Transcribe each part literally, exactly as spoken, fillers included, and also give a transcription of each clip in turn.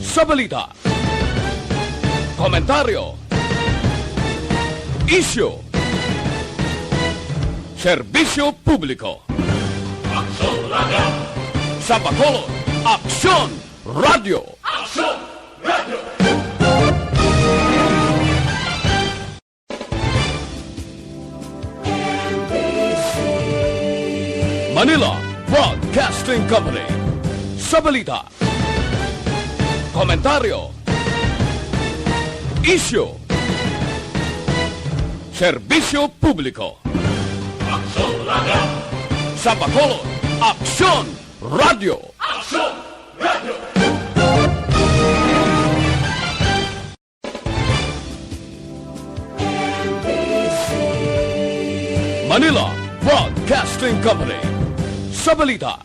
Sa balita, komentaryo, isyu, serbisyo publiko. Aksyon Radio! Sa Bacolod, Aksyon Radio! Aksyon Radio! Manila Broadcasting Company. Sa balita, komentaryo, isyu, serbisyo publiko. Aksyon Radio! Sa Bacolod, Aksyon Radio! Aksyon Radio! Manila Broadcasting Company. Sa balita,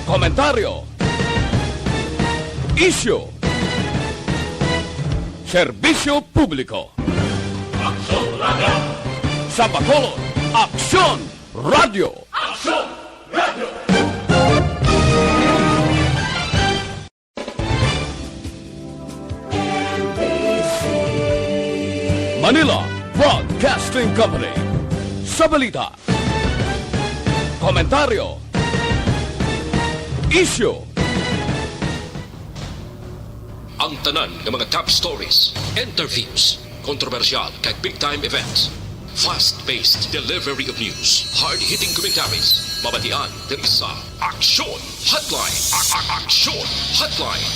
komentaryo, isyu, serbisyo publiko. Aksyon Radio! Sa Bacolod, Aksyon Radio! Aksyon Radio! Manila Broadcasting Company. Sa balita, komentaryo, isyu, ang tanan nga mga top stories, interviews, kontrobersyal kag big time events. Fast-paced delivery of news, hard-hitting commentaries, mabatian diri sa Aksyon Hotline. A- a- Aksyon Hotline.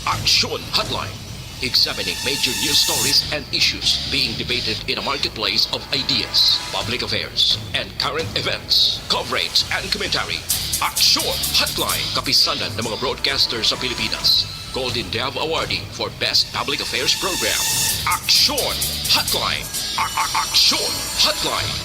Aksyon Hotline. Examining major news stories and issues being debated in a marketplace of ideas, public affairs, and current events. Coverage and commentary. Aksyon Hotline. Kapisanan ng mga broadcaster sa Pilipinas. Golden Dove Awardee for Best Public Affairs Program. Aksyon Hotline. A- a- Aksyon Hotline.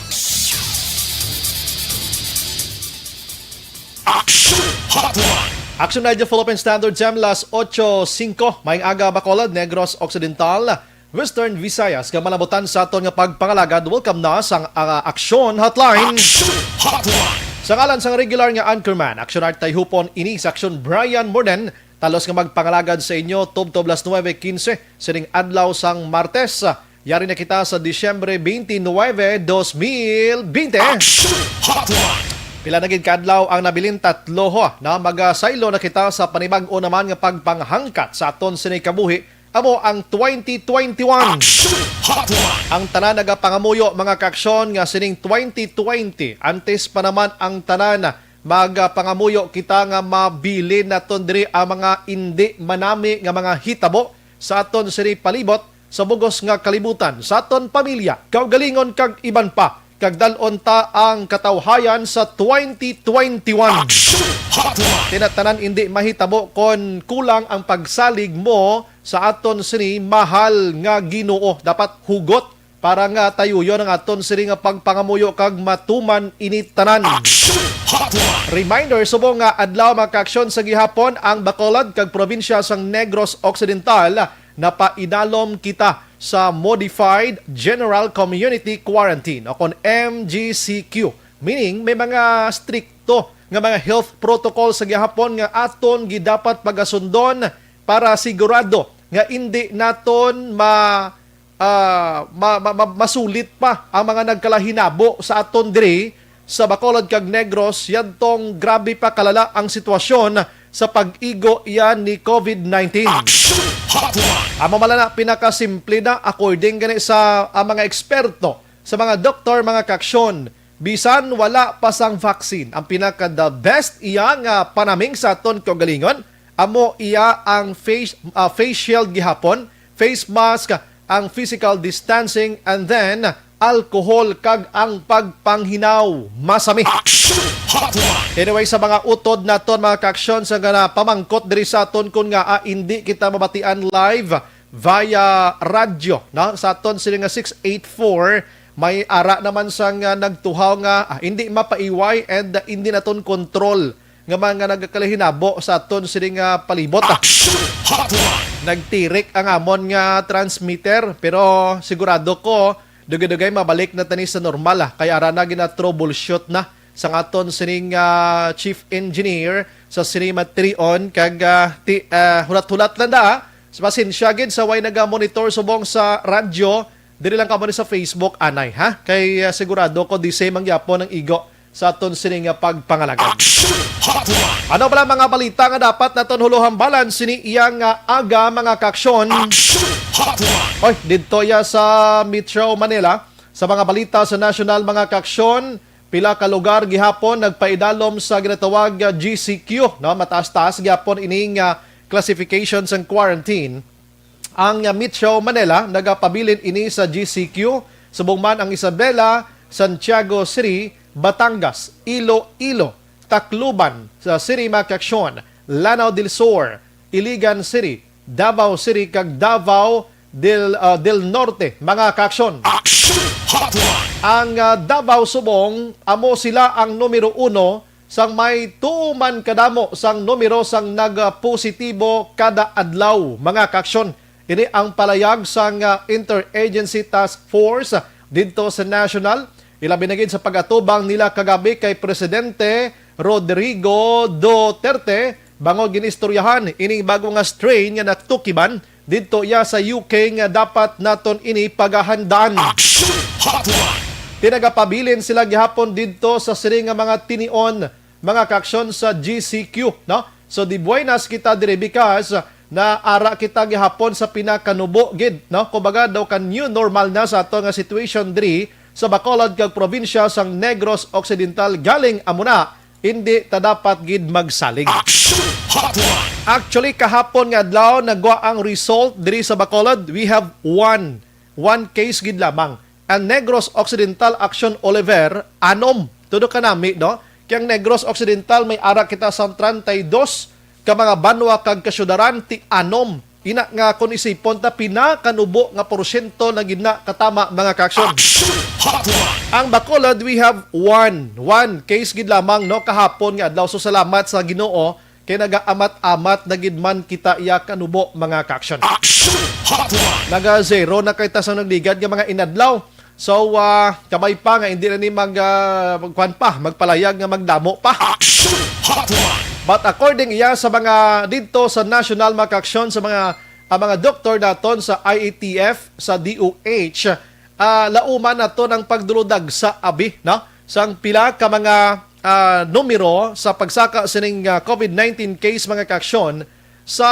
Aksyon Hotline. Action Radio Philippine Standard Time, las ocho singko. Maayong aga, Bacolod, Negros Occidental, Western Visayas, kag malabutan sa aton nga pagpangalagad. Welcome na sang, ah, Aksyon Hotline. Aksyon Hotline. Sa ngalan sang regular nga anchorman, Action Art Tayhupon, ini sa Action Brian Morden, talos nga magpangalagad sa inyo, tubtob las nuebe quince, sining adlaw sang Martes. Yari na kita sa Disyembre twenty-nine, dos mil bente. Action Hotline. Pila na gid ka adlaw ang nabilin? Tatlo, ho, na magasaylo na kita sa panibag-o naman nga pagpanghangkat sa aton sini kabuhi, amo ang twenty twenty-one. Action Hotline. Ang tanan nagapangamuyo, mga kaaksyon, nga sining twenty twenty, antes pa naman ang tanan, magapangamuyo kita nga mabilin naton diri ang mga indi manami nga mga hitabo sa aton sini palibot, sa bugos nga kalibutan, sa aton pamilya, kaugalingon, kag iban pa. Kag dal-on ta ang katawhayan sa twenty twenty-one. Action Hotline. Tinatanan indi mahitabo kon kulang ang pagsalig mo sa aton sini mahal nga Ginoo. Dapat hugot para nga tayuyon ang aton sini nga pagpangamuyo kag matuman ini tanan. Action Hotline. Reminder, subong nga adlaw, mga kaaksyon, sa gihapon ang Bacolod kag probinsya sang Negros Occidental napainalom kita sa Modified General Community Quarantine o kon M G C Q, meaning may mga strikto nga mga health protocol sa gihapon nga aton gidapat pagasundon para sigurado nga indi naton ma, ah, ma, ma, ma, masulit pa ang mga nagkalahinabo sa aton diri sa Bacolod kag Negros, yadtong grabe pa kalala ang sitwasyon sa pag-igo iya ni COVID nineteen. Action Hotline. Amo man lang na, pinakasimple na, according gani sa, ah, mga eksperto, sa mga doktor, mga kaaksyon, bisan wala pa sang vaccine, ang pinaka the best iya nga panaming sa aton kaugalingon, amo iya ang face, ah, face shield gihapon, face mask, ang physical distancing, and then alcohol kag ang pagpanghinaw. Masami. Action Hotline. Anyway, sa mga utod naton, mga kaaksyon, sa nga pamangkot diri sa aton, kun nga, ah, indi kita mabatian live via radyo, no? Sa aton sini nga six eight four, may ara naman sang, ah, nagtuhaw nga, ah, hindi mapaiway and, ah, hindi naton control nga mga nagakalahinabo sa aton sini nga palibot, ah. Action Hotline. Nagtirik ang amon nga transmitter, pero sigurado ko, dugay-dugay mabalik na tani sa normal, ah, kay ara na gina-troubleshoot na sang aton sining, ah, chief engineer sa Cinema Trion, kag, ah, ti-, ah, hulat-hulat lang da, ah. Pasensya gid sa way naga-monitor subong sa radyo, diri lang kamo ni sa Facebook, anay, ha? Kay, ah, sigurado ko di same ang gyapon ang igo sa aton sini nga pagpangalagad. Action Hotline! Ano bala mga balita nga dapat naton huluhambalan sini iya nga aga, mga kaaksyon? Action Hotline! Oy, didto ya sa Metro Manila, sa mga balita sa nasyonal, mga kaaksyon, pila ka lugar gihapon nagpaidalom sa ginatawag nga G C Q, no? Mataas-taas gihapon ining, ah, classification sang quarantine. Ang, ah, Metro Manila nagapabilin ini sa G C Q, subong man ang Isabela, Santiago City, Batangas, Iloilo, Tacloban sa City, mga kaaksyon, Lanao del Sur, Iligan City, Davao City, kag Davao del, ah, del Norte, mga kaaksyon. Action Hotline! Ang, ah, Davao subong, amo sila ang numero uno sang may tuman kadamo sang numero sang nagapositibo kada adlaw, mga kaaksyon. Ini ang palayag sang, ah, Interagency Task Force, ah, didto sa national. Ilabi na gid sa pag-atubang nila kagabi kay Presidente Rodrigo Duterte, bangod ginistoryahan ining bago nga strain nga natukiban didto ya sa U K nga dapat naton ini pagahandaan. Action Hotline! Tinagapabilin sila gihapon didto sa siring nga mga tinion, mga kaaksyon, sa G C Q, no? So, di buenas kita diri because naara kita gihapon sa pinakanubo gid, no? Kumbaga daw ka new normal na sa ato nga situation diri sa Bacolod kag probinsya sang Negros Occidental. Galing amo na, hindi ta dapat gid magsalig. Action Hotline! Actually, kahapon nga adlaw nagwa ang result diri sa Bacolod. We have one, one case gid lamang. Ang Negros Occidental, Action Oliver, anom. Tudo ka nami, no? Kay ang Negros Occidental may ara kita sang treinta y dos ka mga banwa kag kasyudaran, ti anom. Ina nga kung isipon ta, pinakanubo nga porsyento na gid na katama, mga kaaksyon. Action Hotline! Ang Bacolod, we have one, one case gid lamang, no, kahapon nga adlaw. So, salamat sa Ginoo kay nagaamat-amat na gid man kita iya kanubo, mga kaaksyon. Action Hotline! Naga-zero na kay ta sa nagligad nga mga inadlaw. So, ah, kabay pa nga hindi na ni mag, ah, magkuan pa, magpalayag nga magdamo pa. Action Hotline! But according iya sa mga didto sa national, mga kaaksyon, sa mga, ang mga doktor naton sa I A T F, sa D O H, ah, lauman naton ang pagduludagsa abi, no? Sang pila ka mga, ah, numero sa pagsaka sining, ah, COVID nineteen case, mga kaaksyon, sa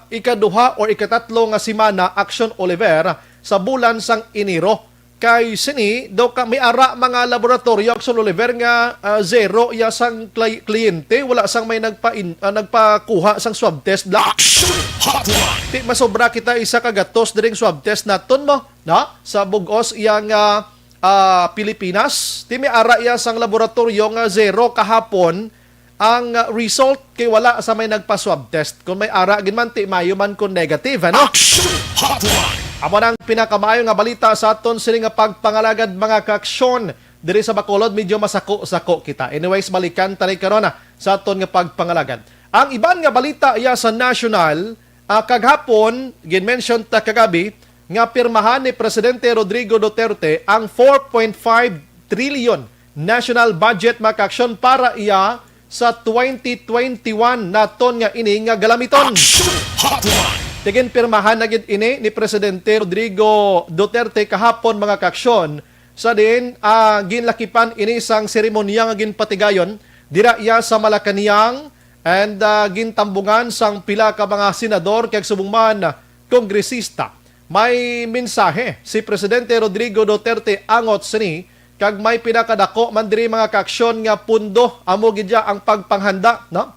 ikaduha or ikatatlo nga semana, Action Oliver, sa bulan sang Enero. Kay sini daw ka may ara mga laboratoryo, Action Oliver, nga, ah, zero iya sang klay-, kliyente, wala sang may nagpa-in-, ah, nagpakuha sang swab test bla. Action Hotline! Ti masobra kita isa ka gatos diring swab test naton mo, no? Sa bug-os iya nga, ah, Pilipinas, ti may ara iya sang laboratoryo nga zero kahapon ang, ah, result kay wala sa may nagpa-swab test. Kung may ara gid man, ti mayo man kung negative, ano? Action Hotline! Amo na ang pinakamaayo nga balita sa aton sini nga pagpangalagad, mga kaaksyon. Diri sa Bacolod, medyo masako-sako kita. Anyways, balikan ta ni karon, ah, sa aton nga pagpangalagad. Ang iban nga balita iya sa national, ah, kaghapon, gin-mention ta kagabi, nga pirmahan ni Presidente Rodrigo Duterte ang four point five trillion national budget, mga kaaksyon, para iya sa twenty twenty-one naton nga ini nga galamiton. Action Hotline! Tiginpirmahan na gid ini ni Presidente Rodrigo Duterte kahapon, mga kaaksyon, sa diin, ah, ginlakipan ini sang seremonya nga ginpatigayon dira iya sa Malacañang, and, ah, gintambungan sang pila ka mga senador kag subong man kongresista. May mensahe si Presidente Rodrigo Duterte angot sini, kag may pinakadako man diri, mga kaaksyon, nga pundo amo gid ya ang pagpanghanda, no?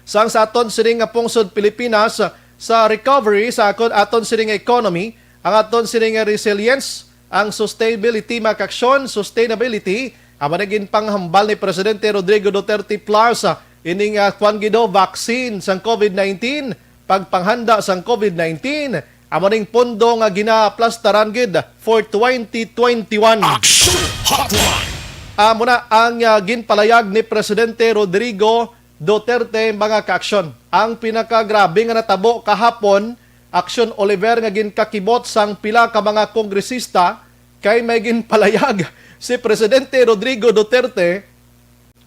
Sang sa aton sini nga pungsod Pilipinas, sa recovery sa akon, aton sini nga economy, ang aton sini nga resilience, ang sustainability, mga kaaksyon, sustainability, amo na ginpanghambal ni Presidente Rodrigo Duterte, plus, ah, ining, ah, kwan gid, oh, vaccine sang COVID nineteen, pagpanghanda sang COVID nineteen, amo ning pondo nga ginaplastaran gid for twenty twenty-one. Action Hotline! Amo na ang, ah, ginpalayag ni Presidente Rodrigo Duterte, mga kaaksyon. Ang pinakagrabe nga natabo kahapon, Action Oliver, nga ginkakibot sang pila ka mga kongresista, kay may ginpalayag si Presidente Rodrigo Duterte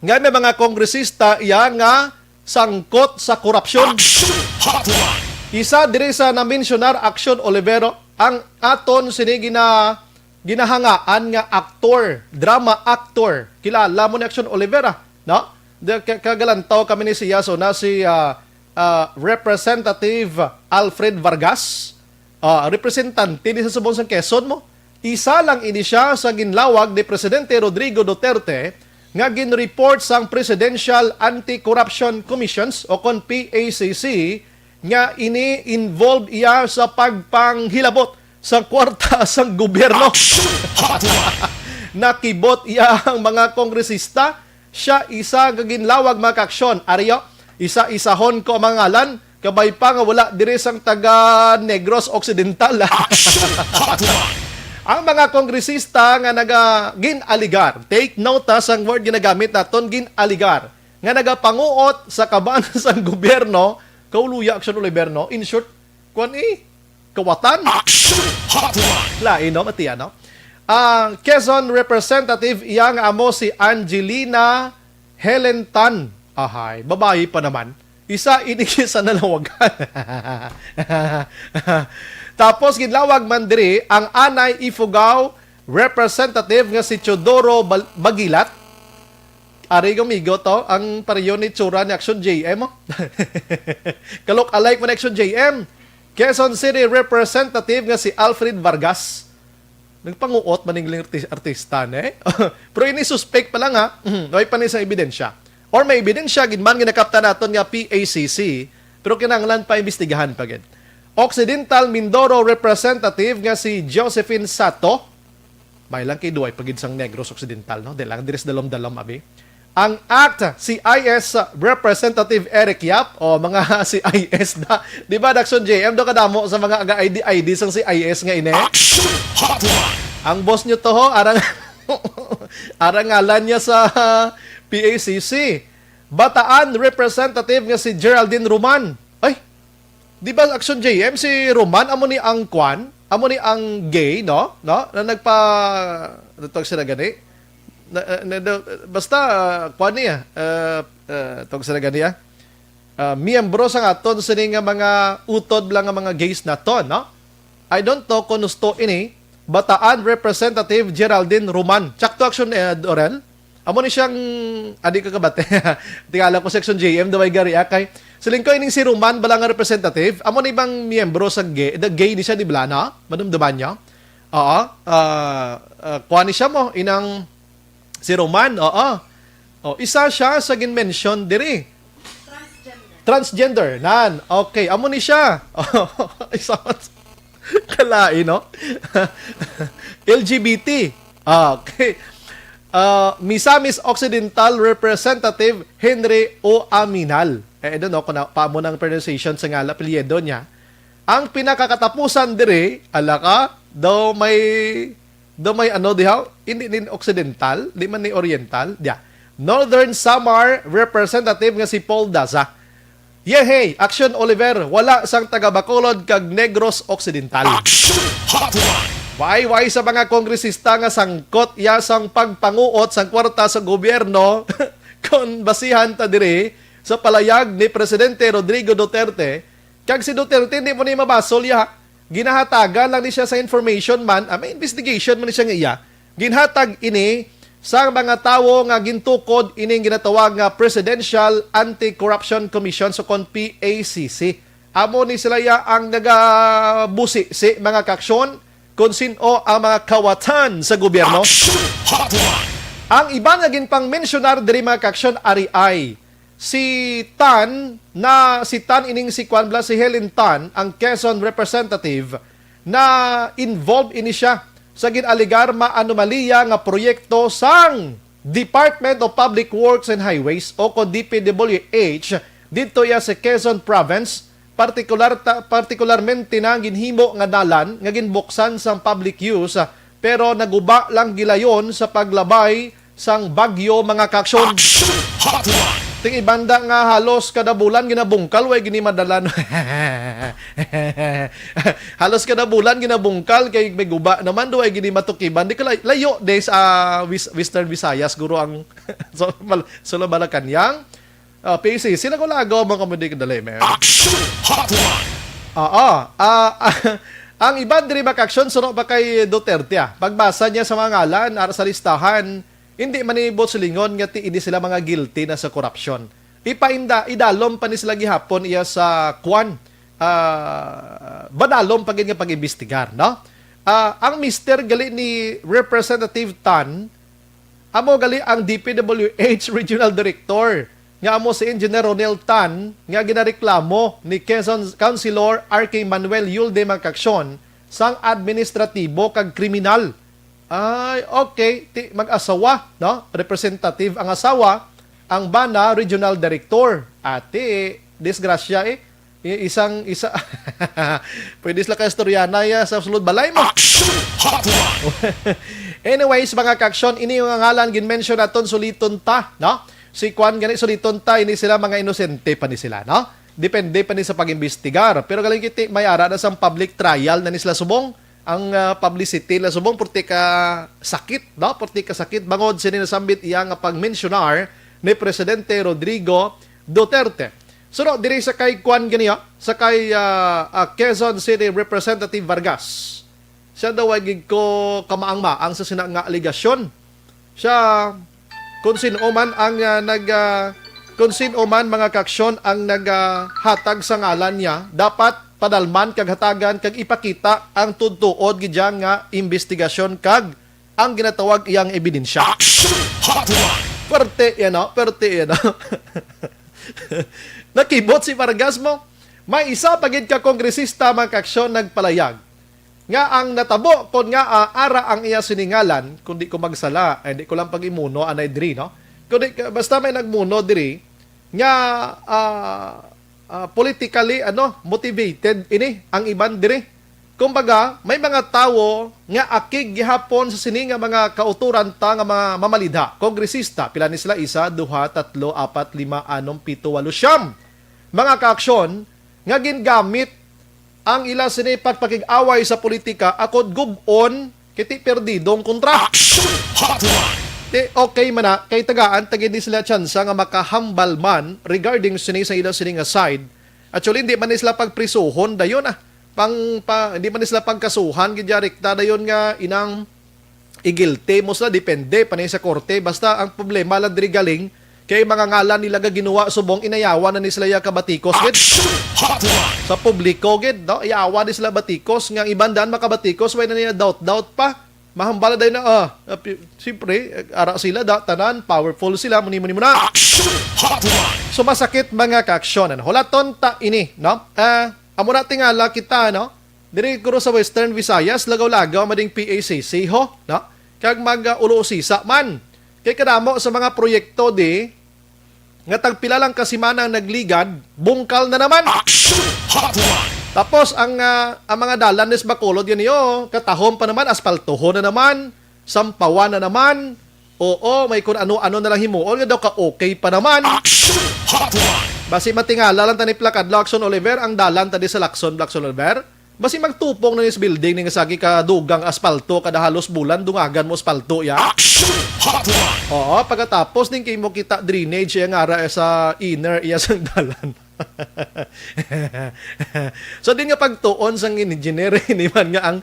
nga may mga kongresista iya nga sangkot sa korupsyon. Action Hotline. Isa diri sa namensyunar, Action Olivero, ang aton sini gina-, ginahangaan nga aktor, drama actor. Kilala mo ni Action Olivera, no? De, ka-, kagalantaw kami ni siya, so na si, ah, ah, Representative Alfred Vargas. Ah, representante ni sa subong sang Quezon mo. Isa lang ini siya sa ginlawag ni Presidente Rodrigo Duterte nga ginreport sang Presidential Anti-Corruption Commissions o kon P A C C nga ini involved iya sa pagpanghilabot sa kwarta sang gobyerno. Nakibot iya ang mga kongresista. Siya isa ka ginlawag, mga kaaksyon. Ariyo, isa-isahon ko ang mga ngalan. Kabay pa nga wala diri sang taga Negros Occidental. Action Hotline. Ang mga kongresista nga naga-, gin-aligar, take note ha, sang word ginagamit naton, gin-aligar, nga nagapanguot sa kaban sang gobyerno, kauluya, Action Olivero, in short, kuan eh, kawatan. Action Hotline. Lain, no? Matiya, no? Ang Quezon representative iya nga amo si Angelina Helen Tan. Ahay, babayi pa naman. Isa ini sa nalawagan. Tapos ginlawag man diri ang anay Ifugao representative nga si Teodoro Bal-, Bagilat. Ari, amigo, to ang pareho ni tsura ni Action J M, oh. Ka-look-alike mo ni Action J M. Quezon City representative nga si Alfred Vargas. Nagpanguot man ning artis-, artista, ne? Pero ini suspect pa lang, ha. Mhm, way pa ni sa ebidensya. Or may ebidensya gid man nga nakapta naton nga P A C C, pero kinahanglan pa imbestigahan pa gid. Occidental Mindoro representative nga si Josephine Sato. May lang kay duway pa gid sang Negros Occidental, no? Di lang diri sa dalom-dalom, abi. Ang act C I S Representative Eric Yap, o mga C I S na. Di ba, Action J M, do kadamo sa mga aga I D I D sang C I S nga ini? Action Hotline. Ang boss nyo to, ho, arang, arang ngalan niya sa P A C C. Bataan Representative nga si Geraldine Roman. Ay, di ba, Action J M, si Roman, amo ni ang kwan? Amo ni ang gay, no? No? Na nagpa-, ano tawag sila gani? Na, na, na, basta, ah, kwan niya. Ah, ah, tawag sila gani, ah. Ah, miyembro sa aton sini nga mga utod lang nga mga gays naton, no? I don't know kung husto ini, Bataan Representative Geraldine Roman. Tsakto, Action, eh, Dorel? Amo ni siyang, adi ka kabate. Tingala ko, Section J M, daway gari, ah, kay siling ko ining si Roman bala nga representative, amo ni bang miyembro sa gay, the gay ni siya, di ba, no? Madumduman niyo? Oo. Ah, ah, kuha ni siya mo, inang si Roman, oo. Oh, isa siya sa gin-mention diri. Transgender. Transgender, nan. Okay, amo ni siya. Isa man sa kalain, no? L G B T. Ah, okay. Ah, Misamis Occidental Representative Henry O. Aminal. Eh, I don't know kung na, paamo nang pronunciation sa ngala, apelyido niya. Ang pinakakatapusan diri, ala ka, daw may, daw may ano diha, hindi ni Occidental, di man ni Oriental, diya. Northern Samar Representative nga si Paul Daza. Yehey! Action Oliver, wala sang taga Bacolod kag Negros Occidental. Action Hotline! Wayway sa mga kongresista nga sangkot iya sang pagpanguot sang kwarta sa gobyerno, kon basihan ta diri sa palayag ni Presidente Rodrigo Duterte, kag si Duterte hindi mo ni mabasol iya. Ginahatagan lang ni siya sa information man, ah, may investigation man ni siya nga iya. Ginhatag ini sa mga tawo nga gintukod ining ginatawag nga Presidential Anti-Corruption Commission, so kon P A C C. Amo ni sila ya ang nagabusi si mga kaaksyon kung sin-o ang mga kawatan sa gobyerno. Action Hotline! Ang iban nga ginpangmensyonar diri, mga kaaksyon, ari ay si Tan, na si Tan ining si kwan bala, si Helen Tan, ang Quezon representative, na involved ini siya sa gin-alegar maanomalya nga proyekto sang Department of Public Works and Highways o kon D P W H didto iya sa Quezon Province, partikular ta-, partikularmente na ang ginhimo nga dalan nga ginbuksan sang public use, ah, pero naguba lang gilayon sa paglabay sang bagyo, mga kaaksyon. Action Hotline! Sing ibanda nga halos kada bulan ginabungkal, way gini madalan. Halos kada bulan ginabungkal kay may guba naman, do ay gini matukiban. Di ka lay-, layo de sa, ah, Wis-, Western Visayas, guro ang so, mal-, so, Malacañang. Ah, P C, sila ko lagaw mo kamo di kadali, man. Action Hotline! Oo. Ah, ang iban diri makaaksyon suno pa kay Duterte, ah. Pagbasa niya sa mga ngalan ara sa listahan, hindi man ni buot silingon nga ti ini sila mga guilty na sa korupsyon. Ipainda, idalom pa ni sila gihapon iya sa kwan, ah, madalom pa gid nga pag-imbestigar, no? Ah, ang mister gali ni Representative Tan, amo gali ang D P W H Regional Director, nga amo si Engineer Ronel Tan, nga ginareklamo ni Quezon Councilor R K Manuel Yulde Mangkaksion sang administratibo kag kriminal. Ay, okay. Ti, mag-asawa, no? Representative ang asawa, ang bana, regional director. Ati, disgrasya eh. I-, isang, isa, pwede sila ka istorya na ya sa sulod balay mo. Action Hotline! Anyways, mga kaaksyon, ini nga ngalan gin-mention naton, suliton ta, no? Si Kwan gani, suliton ta, ini sila mga inosente pa ni sila, no? Depende pa ni sa pag-imbestigar. Pero galing kiti, may ara na sang public trial na ni sila subong. Ang, ah, publicity na subong, purti ka sakit, no? Purti ka sakit. Bangod sini nasambit iya nga pag-mensionar ni Presidente Rodrigo Duterte. Suno diri sa kay Kwan gani, ah, sa kay, ah, ah, Quezon City Representative Vargas. Siya daw ay gid ko kamaang-maang sa sina nga alegasyon. Siya, kung sino man ang, ah, nag, ah, kung sino man mga kaaksyon ang naghatag sa ngalan niya, dapat padalman kag hatagan kag ipakita ang tuod-tuod gid dyan nga imbestigasyon kag ang ginatawag iyang ebidensya. Action Hotline! Perte yan, no? Perte yan, no? Nakibot si Vargas mo. May isa pa gid ka kongresista, mga kaaksyon, nagpalayag nga ang natabo kon nga, ah, ara ang iya siningalan, kung di ko magsala, ay di ko lang pag-imuno, anay diri, no? Kundi ka-, basta may nagmuno diri nga, ah, ah, politically, ano, motivated ini ang iban diri. Kumbaga, may mga tawo nga akig gihapon sa sini nga mga kauturan ta nga mga mamalidha, kongresista, pila ni sila? Isa, duha, tatlo, apat, lima, anom, pito, walo, siyam. Mga kaaksyon nga gingamit ang ila sini pagpakig-away sa politika akod gub-on kiti perdidong kontra. Action Hotline! Ti, okay man na, kay tagaan ta gid ni sila tsansa nga makahambal man regarding sini sa ila sini nga side. Actually, hindi man ni sila pagprisuhon dayon, ah. Pang, pa, hindi man ni sila pagkasuhan, gid direkta dayon nga inang igilti mo sila, depende pa ni sa korte. Basta ang problema lang diri galing, kay mga ngalan nila nga ginuwa subong, inayawan na ni sila ya kabatikos, gid. Action Hotline! Sa publiko, gid, no? Iyawa ni sila batikos, nga ang iban daan makabatikos, way na niya doubt-doubt pa. Mahambal na dayon na, ah, ah, pi-, siyempre, ara sila, da, tanan, powerful sila, muni, muni, muna. Action Hotline! So, masakit, mga kaaksyon. Ano? Hulaton ta ini, no? Ah, amo na tingala kita, no? Diri guro sa Western Visayas, lagaw-lagaw mading P A C C, ho, no? Kag mag, uh, ulo-usisa man. Kay kadamo sa mga proyekto di nga tagpila lang ka semana ang nagligad, bungkal na naman. Action Hotline! Tapos ang, ah, ang mga dalan ni sa Bacolod gani, oh, katahom pa naman, aspaltohon na naman, sampawan na naman. Oo, may kun ano-ano na lang himuon nga daw ka okay pa naman. Action Hotline! Basi matingala lang ta ni Plakad Lacson Oliver, ang dalan ta di sa Lacson, Lacson Oliver. Basi magtupong na ni sa building ni nga sagi ka dugang aspalto, kada halos bulan dungagan mo aspalto ya. Action Hotline! Oo, pagkatapos din kay mo kita drainage ya nga ara sa inner iya sang dalan. So, din nga pagtuon sang engineer, ini man nga ang,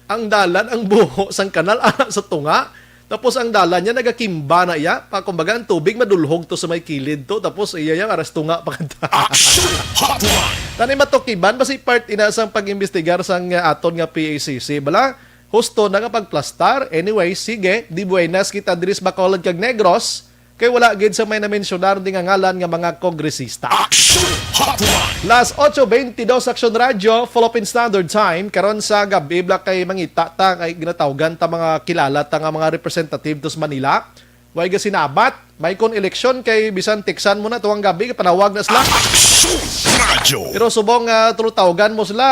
ang dalan, ang buho sang kanal, ana sa tunga. Tapos ang dalan niya nagakimba na iya. Pa, kumbaga, ang tubig madulhog to sa may kilid to. Tapos iya, iya, aras tunga pa kanta. Action Hotline! Tani matukiban, basi part ina sang pag-imbestigar sang, uh, aton nga P A C C. Bala, husto na nga pagplastar. Anyway, sige, di buenas kita diri sa Bacolod kag Negros. Kay wala gid sa may na-mensionar di nga ngalan nga mga kongresista. Action Hotline! Las ocho veintidós, Action Radio, Philippine Standard Time. Karon sa gabi, bala kay mangita ta, kay ginatawgan ta mga kilala ta nga mga representative to sa Manila. Way ga sinabat, may kon eleksyon kay bisan tiksan mo na tuwang gabi, panawag na sila. Action Radio! Pero subong, ah, tulutawgan mo sila,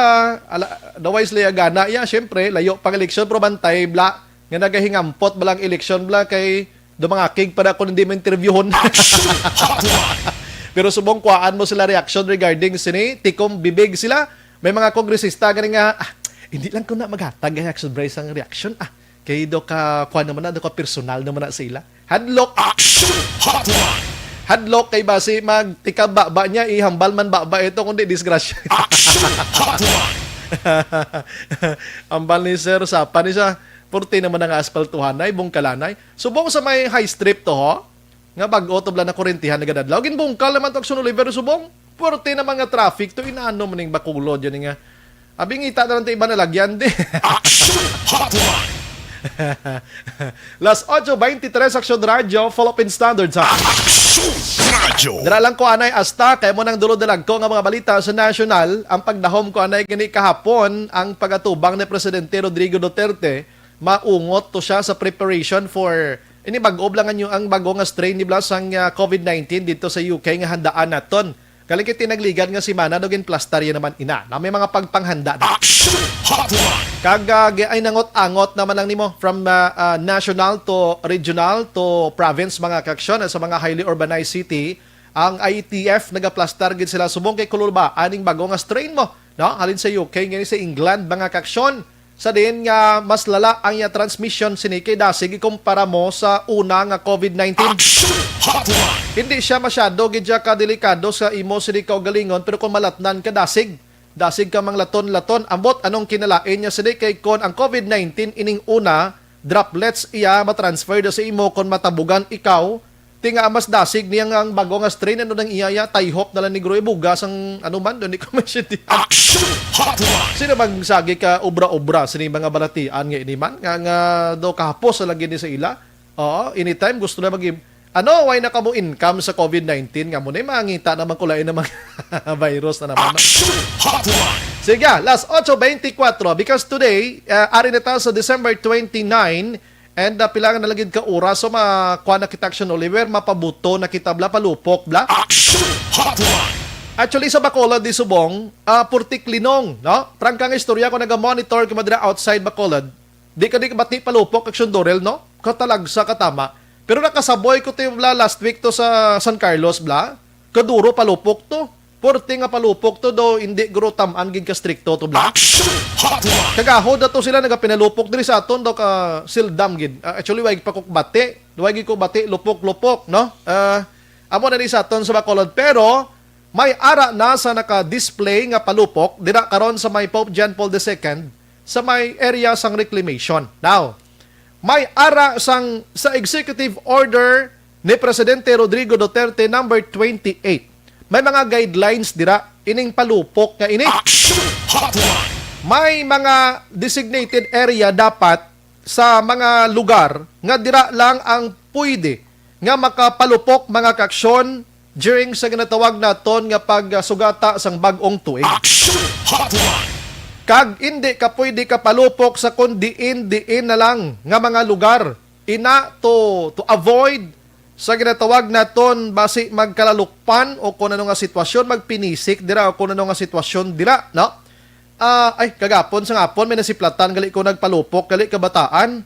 ala, daway sila gana, ya, syempre, layo pang eleksyon, pero bantay, bala, nga nagahingampot, bala, ang eleksyon, bala, kay Dumangakig pa na ako, hindi mo interviewon. Pero subong kuhaan mo sila reaction regarding sini, tikom bibig sila. May mga kongresista gani nga, "Ah, hindi lang ko na maghatag ang action, Bryce, ang reaction. Ah, kay do ka, kuha naman na, do ka personal naman na sila." Hadlok. Action Hotline! Hadlok kay basi magtikababa niya, ihambal man baba ito, kundi disgrasya. Action Hotline! Ambal ni Sir, sapa ni siya. Purti naman ang asfaltuhanay, bungkalanay. Subong sa may high strip to, ho? Nga bag-o to bala na kurentihan nagadadlaw. Ginbungkal naman to, Action Oliver, subong. Purti na mga traffic to, inano man ning Bacolod yan nga. Abi, ngita na lang to iba na lagyan, di. Action Hotline! Las ocho veintitrés, Action Radio, Philippine Standards, ha? Action Radio! Dira lang ko anay, asta, kay mo nang dulod-dalag ko nga mga balita sa national, ang pagdahom ko anay gani kahapon, ang pagatubang ni Presidente Rodrigo Duterte, maungot to siya sa preparation for ini bag-o lang ang, ang bag-o nga strain ni bala sang, ah, covid nineteen dito sa U K nga handaan naton. Galing kay tinagligad nga semana do ginplastar yan naman ina. Na may mga pagpanghanda na. Action Hotline! Kag, ah, gi-, ay nangot-angot naman lang nimo from, ah, ah, national to regional to province, mga kaaksyon, sa mga highly urbanized city, ang I T F nagaplastar gid sila subong kay kululba aning bago nga strain mo, no? Halin sa U K, ngani sa England, mga kaaksyon, sa diin nga mas lala ang iya transmission sini kay dasig ikumpara mo sa una nga covid nineteen. Action Hotline! Hindi siya masyado gid siya kadelikado sa imo sini kaugalingon, pero kung malatnan ka, dasig, dasig ka manglaton-laton. Ambot anong kinalain niya sini kay kon ang covid nineteen ining una, droplets iya matransfer daw sa imo kon matabugan ikaw, ti nga mas dasig niya nga ang bago nga strain, ano nang iya, iya, tayhop na lang ni Groy, bugas ang ano man, hindi ko maintindihan. Action Hotline! Sino bang sagi ka obra-obra sini mga balatian nga ini man? Nga, nga do kahapos sa lagi ni sa ila? Oo, anytime gusto na mag-, ano, why na kamo income sa covid nineteen? Nga mo na, mangita naman ko lain na mga virus na naman, no? Action Hotline! Sige, las ocho veinticuatro, because today, uh, ari na ta sa December twenty-nine, and, uh, pila na lang gid ka oras, so makuha na kita, Action Oliver, mapabuto na kita, bla, palupok, bla. Action Hotline! Actually, sa Bacolod, di subong, ah, purtik linong, no? Prangka nga istorya, kung naga-monitor ka madra outside Bacolod, di ka di bati palupok, Action Dorel, no? Katalagsa ka tama. Pero nakasaboy ko to yung bla last week to sa San Carlos, bla. Kaduro palupok to. Purti nga palupok to, do hindi guro tam-an gid ka strikto to, bla. Action Hotline! Kagahod na to sila nagapinalupok diri sa aton do ka sildam gid. Ah, actually, wag pa kok bati. Wag ko bati, lupok-lupok, no? Ah, amo na ni sa aton sa Bacolod. Pero, may ara na sa naka-display nga palupok dira karon sa may Pope John Paul the Second, sa may area sang reclamation. Now, may ara sang, sa executive order ni Presidente Rodrigo Duterte number twenty-eight. May mga guidelines dira ining palupok nga ini. Action Hotline! May mga designated area dapat sa mga lugar nga dira lang ang pwede nga makapalupok, mga kaaksyon, during sa ginatawag naton nga pagsugata sang bag-ong tuig. Action Hotline! Kag indi ka pwede kapalupok sa kon diin-diin na lang nga mga lugar. Ina, to, to avoid sa ginatawag naton basi magkalalukpan o kung ano nga sitwasyon, magpinisik dira o kung ano nga sitwasyon dira, no? Ah, ay, kagapon sa ngapon, may nasiplatan gali ko nagpalupok, gali kabataan.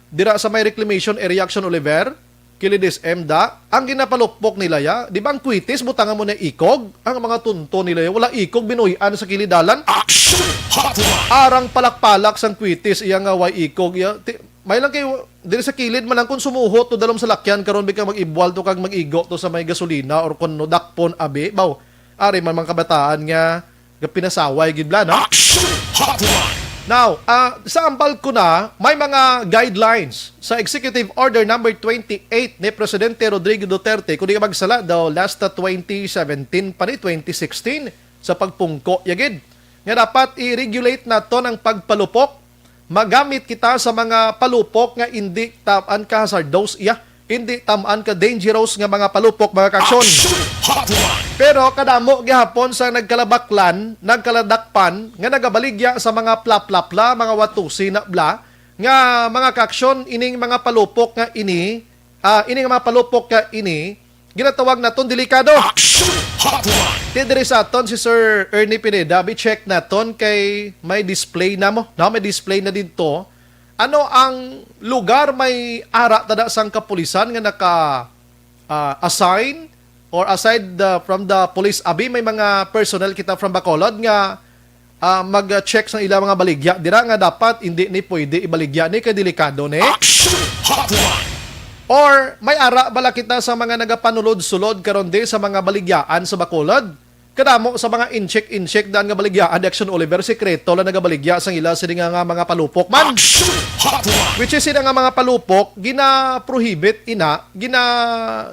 Dira sa may reclamation area, Action Oliver, kilid S M da, ang ginapalupok nila ya, di ba ang kwitis, butangan mo na ikog? Ang mga tunto nila ya, wala ikog, binuhian sa kilid dalan. Action Hotline! Arang palak-palak sang kwitis, iya nga way ikog, iya, ti-, may lang kay, diri sa kilid man lang kung sumuhot to dalom sa lakyan karon, bika mag-ibwal to kag mag-igo to sa may gasolina or kuno dakpon, abi, baw, ari man mga kabataan nga, nga pinasaway gid bla, no? Action Hotline! Now, ah, sa ambal ko na, may mga guidelines sa Executive Order number twenty-eight ni Presidente Rodrigo Duterte, kung di ka magsala daw, last, ah, twenty seventeen pa ni, twenty sixteen, sa pagpungko, yagid, nga dapat i-regulate naton ang pagpalupok. Magamit kita sa mga palupok nga indi tam-an ka hazardous iya, indi tam-an ka dangerous nga mga palupok, mga kaaksyon. Action Hotline! Pero kadamo gihapon sa nagkalabaklan, nagkaladakpan nga nagabaligya sa mga plaplapla, mga watusi na bla, nga mga kaaksyon ining mga palupok nga ini, ah, ining mga palupok nga ini, ginatawag naton delikado. Action Hotline! Ti diri sa aton si Sir Ernie Pineda, bi-check naton kay may display na mo, no? May display na didto Ano ang lugar may ara tada sang kapulisan nga naka, ah, assign, or aside the, from the police, abi, may mga personnel kita from Bacolod nga, ah, mag-check sa ilang mga baligya dira nga dapat hindi ni pwede ibaligya ni kay delikado ni? Action Hotline! Or may ara bala kita sa mga nagapanulod-sulod karon di sa mga baligyaan sa Bacolod? Kadamo sa mga incheck-incheck daan nga baligyaan ni Action Oliver, sikreto lang nagabaligya sang ila sini nga, nga mga palupok man. Action Hotline! Which is sila nga mga palupok, gina-prohibit ina, gina,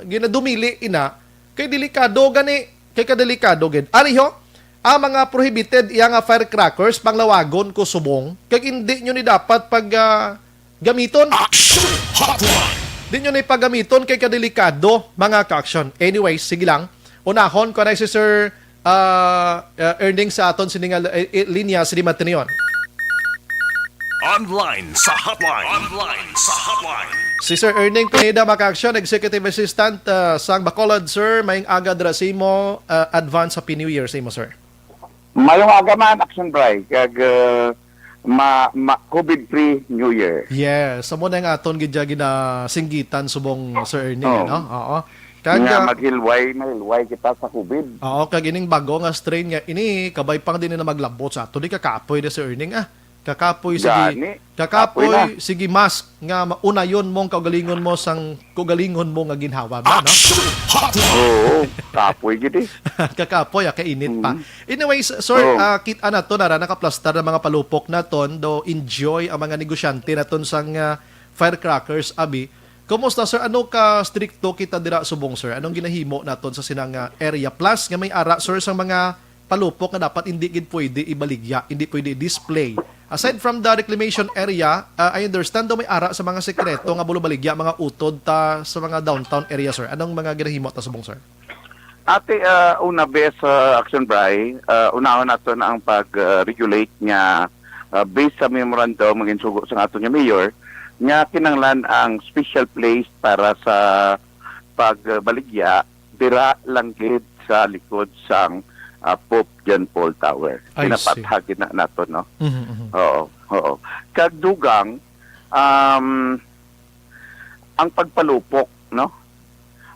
ginadumili ina, kay delikado gani, kay kadelikado gid. Ari ho, ang mga prohibited iya nga firecrackers, panglawagon ko subong, kag hindi nyo ni dapat pag, ah, gamiton. Action Hotline! Di nyo ni paggamiton kay kadelikado, mga ka-action. Anyways, sige lang. Unahon ko na si Sir, ah, ah, Erning sa aton sini nga, eh, eh, linya, sini Matinion. Online sa hotline. Online sa hotline. Si Sir Erning Pineda, mga ka-action, Executive Assistant, ah, sang Bacolod, sir. Maayong aga dira sa imo, ah, advance Happy New Year sa imo, sir. Mayong aga man, Action Bray, kag, uh, ma, ma, COVID-free New Year. Yes, amo na ang aton gid dya ginasinggitan subong, Sir Ernie, Oh. ano? Oo. Kag, Nga ah, maghilway, mahilway kita sa COVID. Oo, kag ining bago nga strain nga ini, kabay pang din na maglabot sa ato. Di kakapoy na, Sir Ernie, ah. Kakapoy, sige. Gani. Kakapoy, Kapoy na. Sige, mask nga ma-, unayon mong kaugalingon mo sang kaugalingon mo nga ginhawa ba, no? Action Hotline! Oo, kapoy gid eh. Kakapoy, ah, kainit pa. Mm. Anyways, sir, Oo. ah, kit-, ah, nato na ra, nakaplastar ang mga palupok naton, do enjoy ang mga negosyante naton sang, ah, firecrackers, abi. Kumusta, sir? Ano ka strikto kita dira subong, sir? Anong ginahimo naton sa sinang, ah, area? Plus, nga may ara, sir, sang mga palupok nga dapat hindi gid pwede ibaligya, hindi pwede i-display. Aside from the reclamation area, uh, I understand daw may ara sa mga sekreto nga bulo baligya, mga utod ta sa mga downtown area, sir. Anong mga ginahimo ta subong, sir? Ate, uh, una bes, uh, Action Bray, uh, unahon nato na ang pag-regulate nga, uh, based sa memorandum nga ginsugo sa aton nga mayor, nga kinahanglan ang special place para sa pagbaligya dira lang gid sa likod sang, ah, Pope John Paul Tower. I see. Ginapathag gid na nato, no? Mhm, mhm. Oo, oo. Kag dugang, um, ang pagpalupok, no?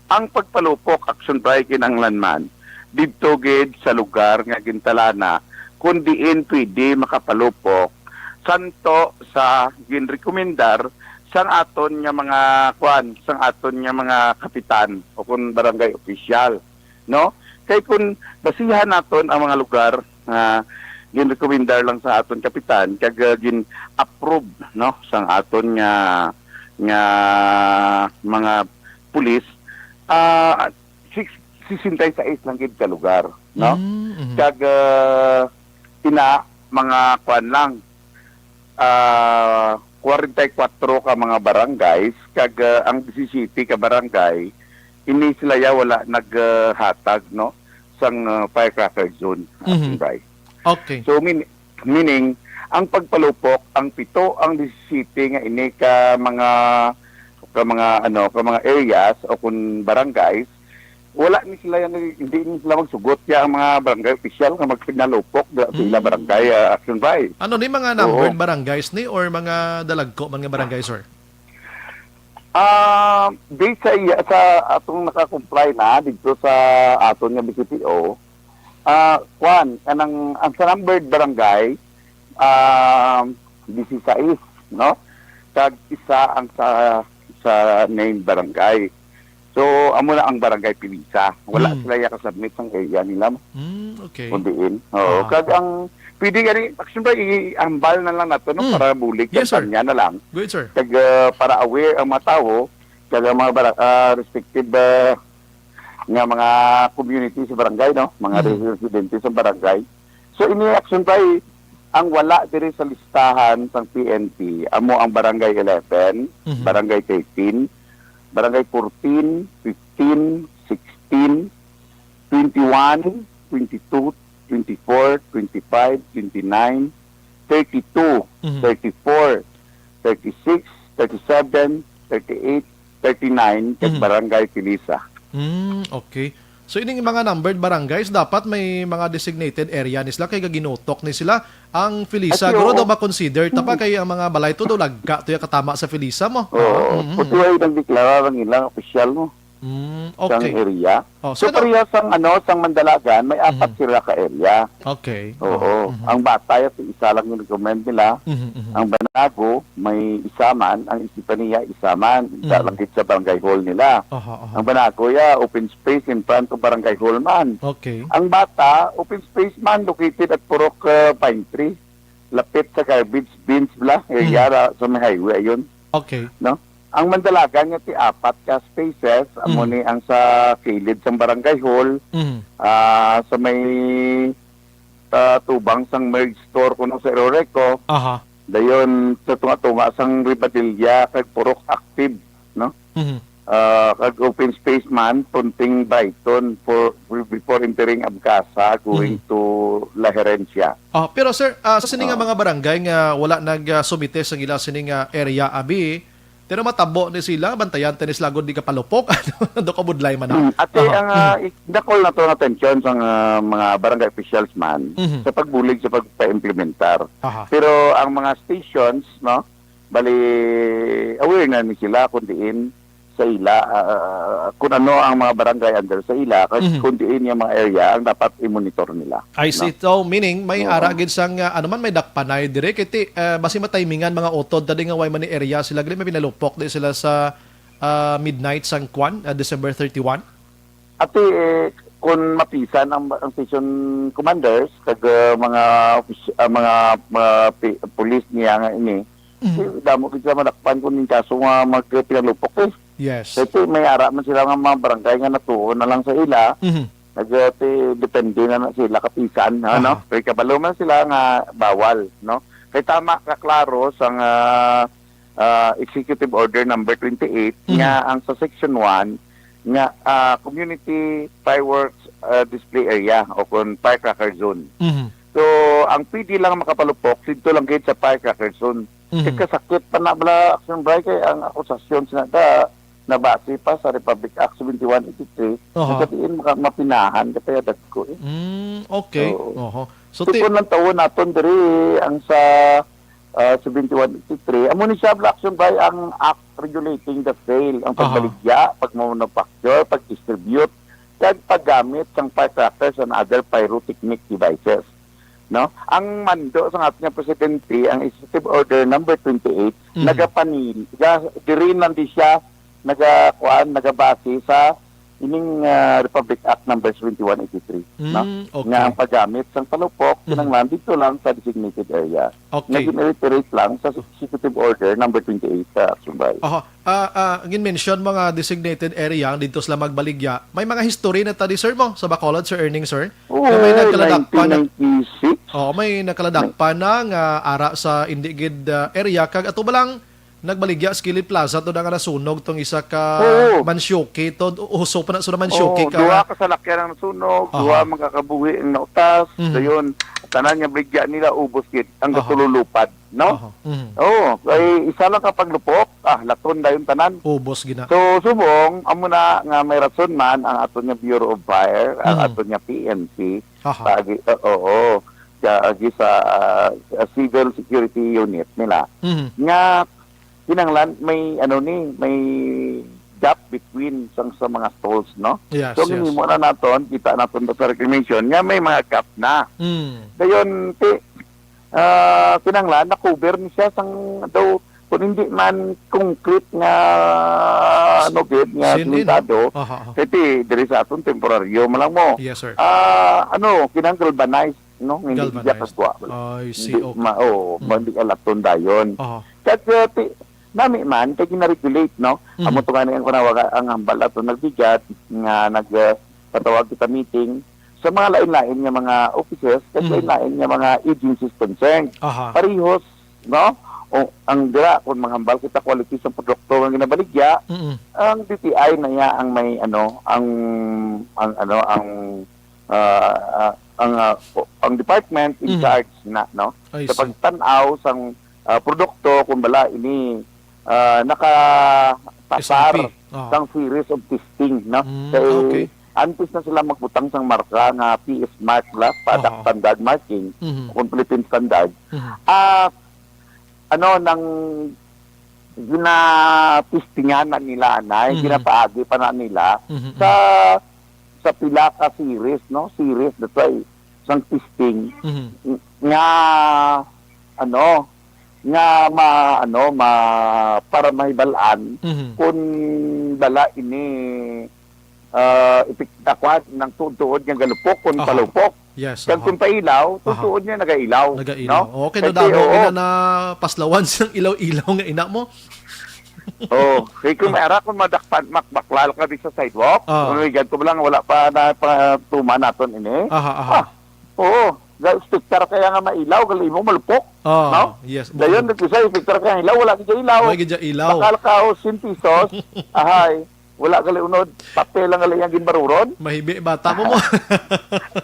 Ang pagpalupok, Action Bray, kinahanglan man didto gid sa lugar nga gintalana, kun diin pwede makapalupok, santo sa ginrekomendar sang aton nga mga, kuan, sang aton nga mga kapitan o kun barangay opisyal, no? Kay kun basihan naton ang mga lugar nga ginrekomendar lang sa aton kapitan kag, uh, gin-approve, no, sang aton nga, nga mga pulis, ah, six, sesenta y seis lang gid ka lugar, no? Mm, mhm. Kag, uh, ina, mga kuan lang, ah, kwarenta y kwatro ka mga barangays, kag, ah, ang disisiyete ka barangay, ini sila ya wala nag, ah, hatag, no, sang, ah, firecracker zone, Mhm. Action Bray. Okay. So, mean-, meaning, ang pagpalupok, ang pito, ang disisiyete nga ini ka mga, ka mga, ano, ka mga areas o kun barangays, wala ni sila yan, hindi ni sila magsugot. Kaya ang mga barangay official nga magpinalupok da, sa ila Mm. barangay, ah, Action Bray. Ano ni mga Oo. numbered barangays ni or mga dalagko man nga barangay, sir? Ah, based sa iya, sa atong naka-comply na dito sa aton nga B C P O, ah, kwan, kanang, ang sa numbered barangay, ah, disisais, no? Kag isa ang sa, sa named barangay. So, amo na ang Barangay Pilisa. Wala Hmm. sila ya ka-submit sang area nila. Hmm, okay. Kung diin. Oo. Ah. Kag ang pwede gani, Action Bray, i-, ihambal na lang nato, no, Hmm. para bulig, Yes, sir. kampanya na lang. Good, sir. Kag, ah, para aware ang mga tawo, kag ang mga bara-, ah, respective, ah, nga mga community sa barangay, no? Mga Mhm. residente sa barangay. So, ini, Action Bray, ang wala diri sa listahan sang P N P, amo ang Barangay eleven, Mhm. Barangay thirteen, Barangay fourteen, fifteen, sixteen, twenty-one, twenty-two, twenty-four, twenty-five, twenty-nine, thirty-two, Mhm. thirty-four, thirty-six, thirty-seven, thirty-eight, thirty-nine, kag Mhm. Barangay Pilisa. Mm, okay. So, ining mga numbered barangays, dapat may mga designated area ni sila, kay gaginutok ni sila ang Felisa. Ay, guro, oo, daw ma-consider ta pa, mm, kay ang mga balay to daw lagka to ya katama sa Felisa mo. Oo. Ah, mm, mm. Puti ay nagdeklara ang ilang opisyal mo. Mm, sang, okay, area. Oh, so, so, ano, parehas sang, ano, sang Mandalagan, may apat, mhm, sila ka area. Okay. Oo. Oh, mhm. Ang Bata, ya, isa lang yung recommend nila. Mhm, mhm. Ang Banago, may isa man. Ang Estefanía, isa man. Isa, mhm, lang gid sa barangay hall nila. Aha, aha. Ang Banago, ya, open space in front of barangay hall man. Okay. Ang Bata, open space man, located at Purok, uh, Pine Tree. Lapit sa garbage bins bla, area, mhm, ra, sa may highway, ayun. Okay. No? Ang Mandalagan nga ti apat ka spaces, amo, mm, ni ang sa kilid sang barangay hall, mm, ah, sa may, ah, tubang sang merge store kuno sa Eroreco. Aha. Dayon sa tunga-tunga sang Rivadilla kag Purok Active, no? Mhm. Ah, kag open space man, Punting Brighton for, before entering Abcasa, going, mhm, to La Herencia. Oh, pero sir, ah, sa sini nga, ah, mga barangay nga wala nag, ah, sumite sa ila sini nga area, abi, pero matabo ni sila, bantayan ta ni sila gud di kapalupok. Do kabudlay man, ah. Hmm, ate, aha, ang, ah, mhm, ik-, dakol na to ang atensyon sa, ah, mga barangay officials man, mhm, sa pagbulig sa pagpaimplementar. Aha. Pero ang mga stations, no, bali, aware na ni sila kung diin sa ila, ah, kung ano ang mga barangay under sa ila, kag, mhm, kung diin yung mga area ang dapat i-monitor nila, I see. No? So, meaning, may, oo, ara gid sang, ah, ano man, may dakpanay dire, kay ti, ah, basi matimingan mga utod, tadi nga way man ni area sila, gali may pinalupok di sila sa, ah, midnight sang kwan, ah, December thirty-one? Ati, eh, kung mapisan ang, ang station commanders, kag, ah, mga ofis-, ah, mga, mga pi-, police niya nga ini, mhm, si, damo gid sila madakpan kung in kaso nga magpinalupok, eh. Yes. Kay ti, may ara man sila nga mga barangay nga natuo na lang sa ila. Mhm. Nag-, ti, depende na, na sila kapisan, ano? Aha. Kay kabalo man sila nga bawal, no? Kay tama ka klaro sang, ah, ah, Executive Order number twenty-eight, mhm, nga ang sa Section one nga, ah, Community Fireworks, ah, Display Area o kung Firecracker Zone. Mhm. So, ang pwede lang makapalupok, dito lang gid sa Firecracker Zone. Mhm. Kay kasakit pa na bala, Action Bri, kay ang akusasyon sina da nabase pa sa Republic Act seventy-one eighty-three, aha, nga sa diin maka-, mapinahan ka pa yung dagko, eh. Mm, okay. Oo. Oho. So, ti- Tipon lang tawon naton diri ang sa, ah, seventy-one eighty-three. Amo ni siya, bala, Action Bri, ang act regulating the sale, ang, aha, pagbaligya, pagmanufacture, pag-distribute, kag paggamit sang firecrackers and other pyrotechnic devices. No? Ang mando sa aton nga presidente, ang Executive Order number twenty-eight, mhm, nagapanil-, ga-, diri lang di siya naga-, kuan, nagabase sa ining, ah, Republic Act number twenty-one eighty-three, no? Mm, okay. Nga ang paggamit sang palupok, mhm, kinahanglan dito lang sa designated area. Okay. Nga gin-reiterate lang sa Executive Order number twenty-eight sa Action Bri. Aha. Ah, ah, gin-mention mo nga designated area ang dito sila magbaligya. May mga history na tadi, sir, mo sa Bacolod, Sir Erning, sir? Oo, na may nagkaladakpan na, nineteen ninety-six. Oo, may nakaladakpan na nga ara sa indi gid, ah, area. Kag ato ba lang nagbaligya sa Kilid Plaza to na nga nasunog tong isa ka, oo, mansyoki to? U-, uso pa na sa mansyoki. Oo, ka duha ka salakyan ang nasunog, aha, duha mga kabuhi ang nautas. Mhm. Dayon, tanan nga baligya nila, ubos gid ang, aha, gatululupad. No? Aha. Mhm. Oo, kay isa lang ka paglupok, ah, laton dayon tanan. Ubos gina. So, subong, amo na nga may rason man ang aton nga Bureau of Fire, ang, mhm, aton nga P N C, aha, paagi, uh, oo, sa, agi sa, ah, sa Civil Security Unit nila, mhm, nga kinahanglan may, ano ni, may gap between sang, sa mga stalls, no? Yes, yes. So, ang hinimo na naton, kita naton sa reclamation nga may mga gap na. Mm. Dayon, ti-, ah, kinahanglan na-cover ni siya sang daw, kung hindi man concrete nga, ano gid, nga, sin-, simentado, aha, aha, kay ti, diri sa aton temporaryo man lang mo. Yes, sir. Ah, ano, kinahanglan galvanized, no? Hindi siya, galvanized, kagwa. I see, hindi, okay, ma-, oh, mm, hindi alaton dayon. Aha. Kag, ah, ti-, nami man, kay gina-regulate, no? Mhm. Amo to nga ni ang panawagan, ang hambal ato nagbigat, nga nag, ah, patawag kita meeting, sa mga lain-lain nga mga offices, kag, mhm, lain-lain nga mga agencies concerned. Aha. Parehos, no? O, ang dira, kung manghambal kita quality sa produkto nga ginabaligya, mm-mm, ang D T I na iya ang may, ano, ang, ang, ano, ang, ah, ah, ang, ah, o, ang department in, mhm, charge na, no? I see. Sa pagtan-aw sang, ah, produkto, kung bala ini, ah, nakapasar, S O P, oh, sang series of testing, no? Mm, kay, okay, antes na sila magbutang sang marka nga P S mark la, product Oo. standard marking, Mhm. kung Philippine standard, Mhm. ah, ano, nang ginatistingan na nila, anay, Mhm. ginapaagi pa na nila Mhm, sa, mhm. sa pila ka series, no? Series, that's why, sang testing, Mhm. ng-, nga, ano, nga ma-, ano, ma-, para mahibal-an Mhm. kung bala ini, ah, ipik-, ah, kwan, nang tuod-tuod nga galupok, kung Aha. palupok. Yes, Kag aha. kung pailaw, Aha. tuod niya nagailaw, Nagailaw. no? Okay, Kay no, damo, oo. Ina na paslawan sang ilaw-ilaw nga ina mo. Oh, kay kung Ah. may ara, kung madakpan, makbaklal ka di sa sidewalk, Ah. kung may ganito lang, wala pa na, pa, tuma naton ini. Aha, aha. Ah, oo. Ga-, expectar kaya nga mailaw, gali mo malupok, Ah, no? yes. Dayon, Bukod nagkisay, expectar kaya ilaw, wala gid ilaw. Wala gid ilaw. Bakal ka o sin pesos, ahay, wala gali unod, papel lang gali ang ginbaruron. Mahibi bata mo mo.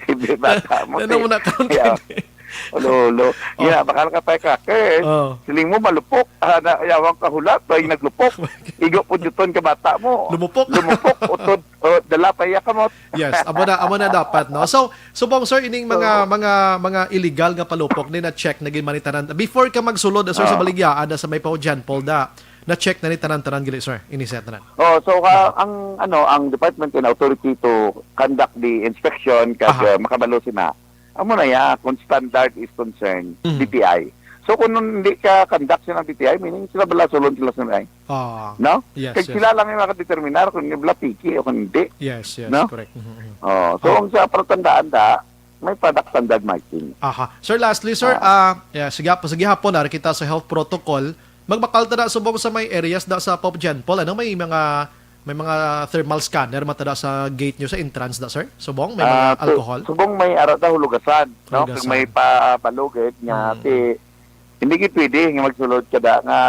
Hibi bata mo, Ano te. mo na karon Yeah. kay Ulo-ulo. Oh. Yeah, bakal ka firecrackers. Oh. Siling mo, malupok. Ah, na, yawang kahulat, bay naglupok. Igo po duton ka bata mo. Lumupok. Lumupok, utod, oh, dala pa iya kamot. Yes, amo na, amo na dapat, no? So, subong, sir, ining mga, Oo. mga, mga illegal nga palupok ni na-check na gid man ni tanan. Before ka magsulod, sir, sa Oo. baligya, ada sa may Pao John Paul da, na-check na ni tanan-tanan gali, sir. Ini sa tanan. Oh, so, ah, Oo. ang, ano, ang department in authority to conduct the inspection kag, Aha. ah, makabalo sina. Amo na ya, kung standard is concerned, Mhm. D T I. So, kung nun hindi ka conduct sila ng D T I, meaning sila bala, sulod sila sa may. Ah, No? yes, Kag yes. sila lang yung makadeterminar kung yung bala piki o kung hindi. Yes, yes, No? correct. Mhm, mhm. Oh, so, Oh. ang sa palatandaan da, may product standard marking. Aha. Sir, lastly, sir, Ah. ah, yeah, sige hap-, sige hapon, ari kita sa health protocol. Magbakal ta na subong sa may areas da sa Pope John Paul. Ano, may mga, may mga thermal scanner man ta da sa gate nyo sa entrance da, sir? Subong, may mga Ah, su-, alcohol? subong may ara da hulugasan, no? Hulugasan. Kung may pabalugid nga, Mm. ti, hindi gid pwede nga magsulod ka da nga,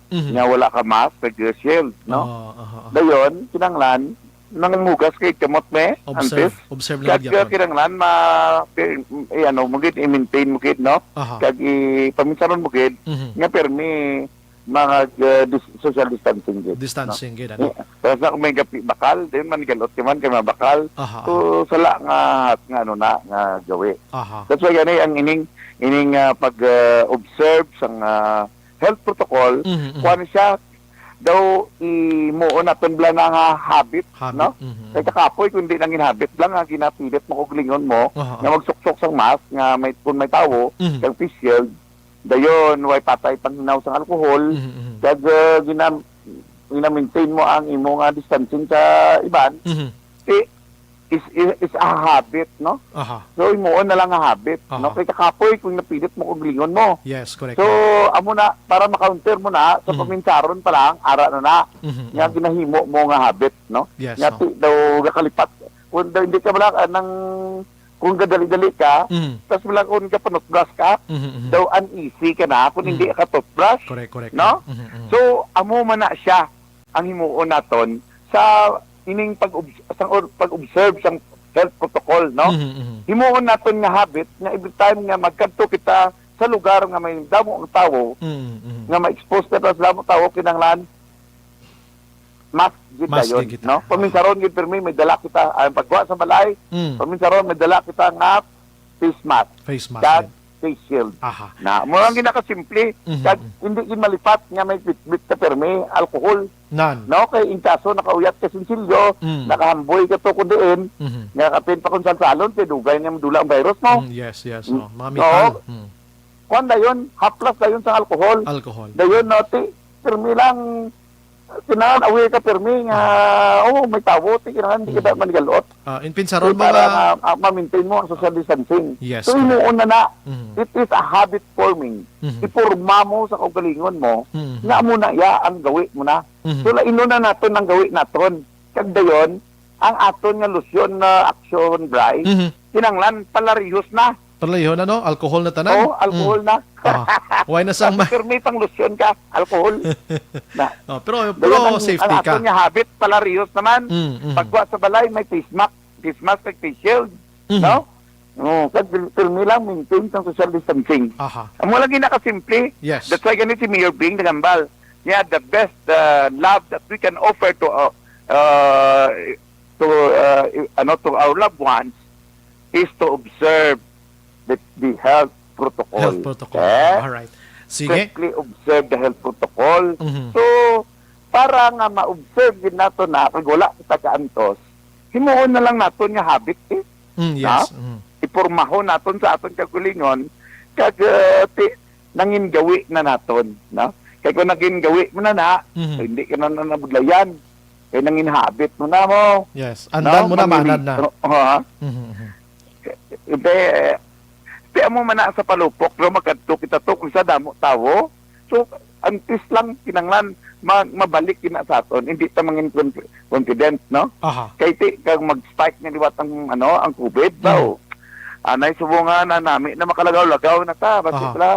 Mhm. nga wala ka mask, kag shield, no? Oo, aha, aha. Dayon, kinahanglan, nang mugas kay kamot me, Observe, antes. observe lang Kag gid yapon. kinahanglan ma-, pi-, i-, ano, mo gid, i-maintain mo gid, no? Aha. Kag i-, paminsaron mo gid, Mhm. nga pirmi, mga, uh, dis-, social distancing gid, no? Distancing gid, ano? Eh, pero sa kung may gapi-, bakal, din man, galot ka man, kay mga bakal. Aha, aha. So, sala nga, nga ano na, nga gawi. Aha. That's why, gani, ang ining, ining, ah, pag, ah, observe sang, ah, health protocol, Mhm, mhm. kuwan siya, daw, imuon naton bala na nga habit, Habit, no? mhm, Kay mhm. kakapoy, kung di nang habit lang, nga ginapilit mo kog lingon mo, Aha, nga aha. magsuksok sang mask, nga may, kung may tawo, Mhm. kag face shield, dayon, way patay panghinaw sang alcohol, Mhm, mhm. kag, uh, gina-, gina-maintain mo ang imo nga distancing sa iban, Mhm. ti, is, is, is a habit, no? Aha. So, imuon na lang nga habit, Aha. no? Kay kakapoy kung napilit mo kog lingon mo. Yes, correct. So, amo na, para ma-counter mo na, sa Mhm. paminsaron pa lang, ara na na, Mhm, nga mhm. ginahimo mo nga habit, no? Yes, Nga no? ti, daw, gakalipat. Kung daw, hindi ka wala, ah, nang, kung gadali-dali ka, Mhm. tas wala kung gapanutbras ka, Mhm, mhm. daw, uneasy ka na kung Mhm. hindi ka toothbrush, Correct, correct, no? correct. Mhm, mhm. So, amo man na siya. Ang himuon naton sa ining pag-ob-, sang or-, pag-observe sang health protocol, no? Mhm, mhm. Himuon naton nga habit nga every time nga magkadto kita sa lugar nga may damo ang tawo, Mhm, mhm. nga ma-expose kita sa damo tawo, kinahanglan mask gid Mask dayon, gid kita. no? Paminsaron gid pirmi may dala kita ang pagkuha sa balay. Mm. Paminsaron may dala kita nga face mask. Face mask Kag gid. face shield. Aha. Na, mo lang ginakasimple, Mhm. kag hindi gid malipat nga may bitbit ka permi, alcohol. Nan. No, kay in kaso nakauyat ka sinsilyo, Mm. nakahamboy ka to kun diin, Mhm. nga kapin pa kung salsalon, kay dugay na madula ang virus mo. Mm, yes, yes. Mm. Oh, mga Oo. metal. Mm. Kuwan dayon, haplas dayon sa alcohol. Alcohol. Dayon, no, ti, permi lang, kinahanglan aware ka permi nga, Ah. oh, may tawo, ti, kinahanglan, di ka Mm. manigalot. Ah, in pinsaron Kay mo para nga ma-, ah, ma-maintain mo ang social distancing. Yes, So, correct. himuon na na. Mm. It is a habit forming. Mhm. Iporma mo sa kaugalingon mo, Mhm. nga amo na iya ang gawi mo na. Mhm. So, lainon na naton ang gawi naton. Kag dayon, ang aton nga lotion na Action Dry, Mhm. kinahanglan palarihos na. Palarihos na, no? Alcohol na tanan. Oo, alcohol Mm. na. Ah, why na sang Kasi ma- permi pang lotion ka, alcohol. Na. Oh, pero, Dayon pero ang, safety ang ka. aton nga habit, palarihos naman. Mm, mm. Pagkuha sa balay, may face mask, face mask, may face shield. Mhm. No? Oh, kag pil-, pirmi lang, maintain sang social distancing. Aha. Amo lagi nakasimple. Yes. That's why gani si Mayor Bing nagambal. Yeah, the best, uh, love that we can offer to, uh, uh, to, uh, i- ano, to our loved ones is to observe the, the health protocol. Health protocol. Eh? Alright. Sige. Strictly observe the health protocol. Mhm. So, para nga ma-observe gid nato na kag wala kita kaantos, himuon na lang naton nga habit eh. Mm, Na? yes. Mhm. Ipormahon naton sa aton kaugalingon kag uh, ti, nangin gawi na naton, no? Kay kung nangin gawi mo na na, Mhm. so hindi ka na, na nabudlayan. Kay nangin habit mo na mo. Yes. Andan No? mo na, Manili- manad na. Oo, ha? Mhm, mhm. Hindi, ti amo man na sa palupok, no? Magkadto kita to kung sa damo tawo. So, antes lang kinanglan ma- mabalik kina sa aton, hindi ta mangin conf- confident, no? Aha. Kay ti kag mag-spike nga liwat ang ano, ang COVID daw. Anay subo nga na nami na makalagaw-lagaw na ta, basi Aha. sila.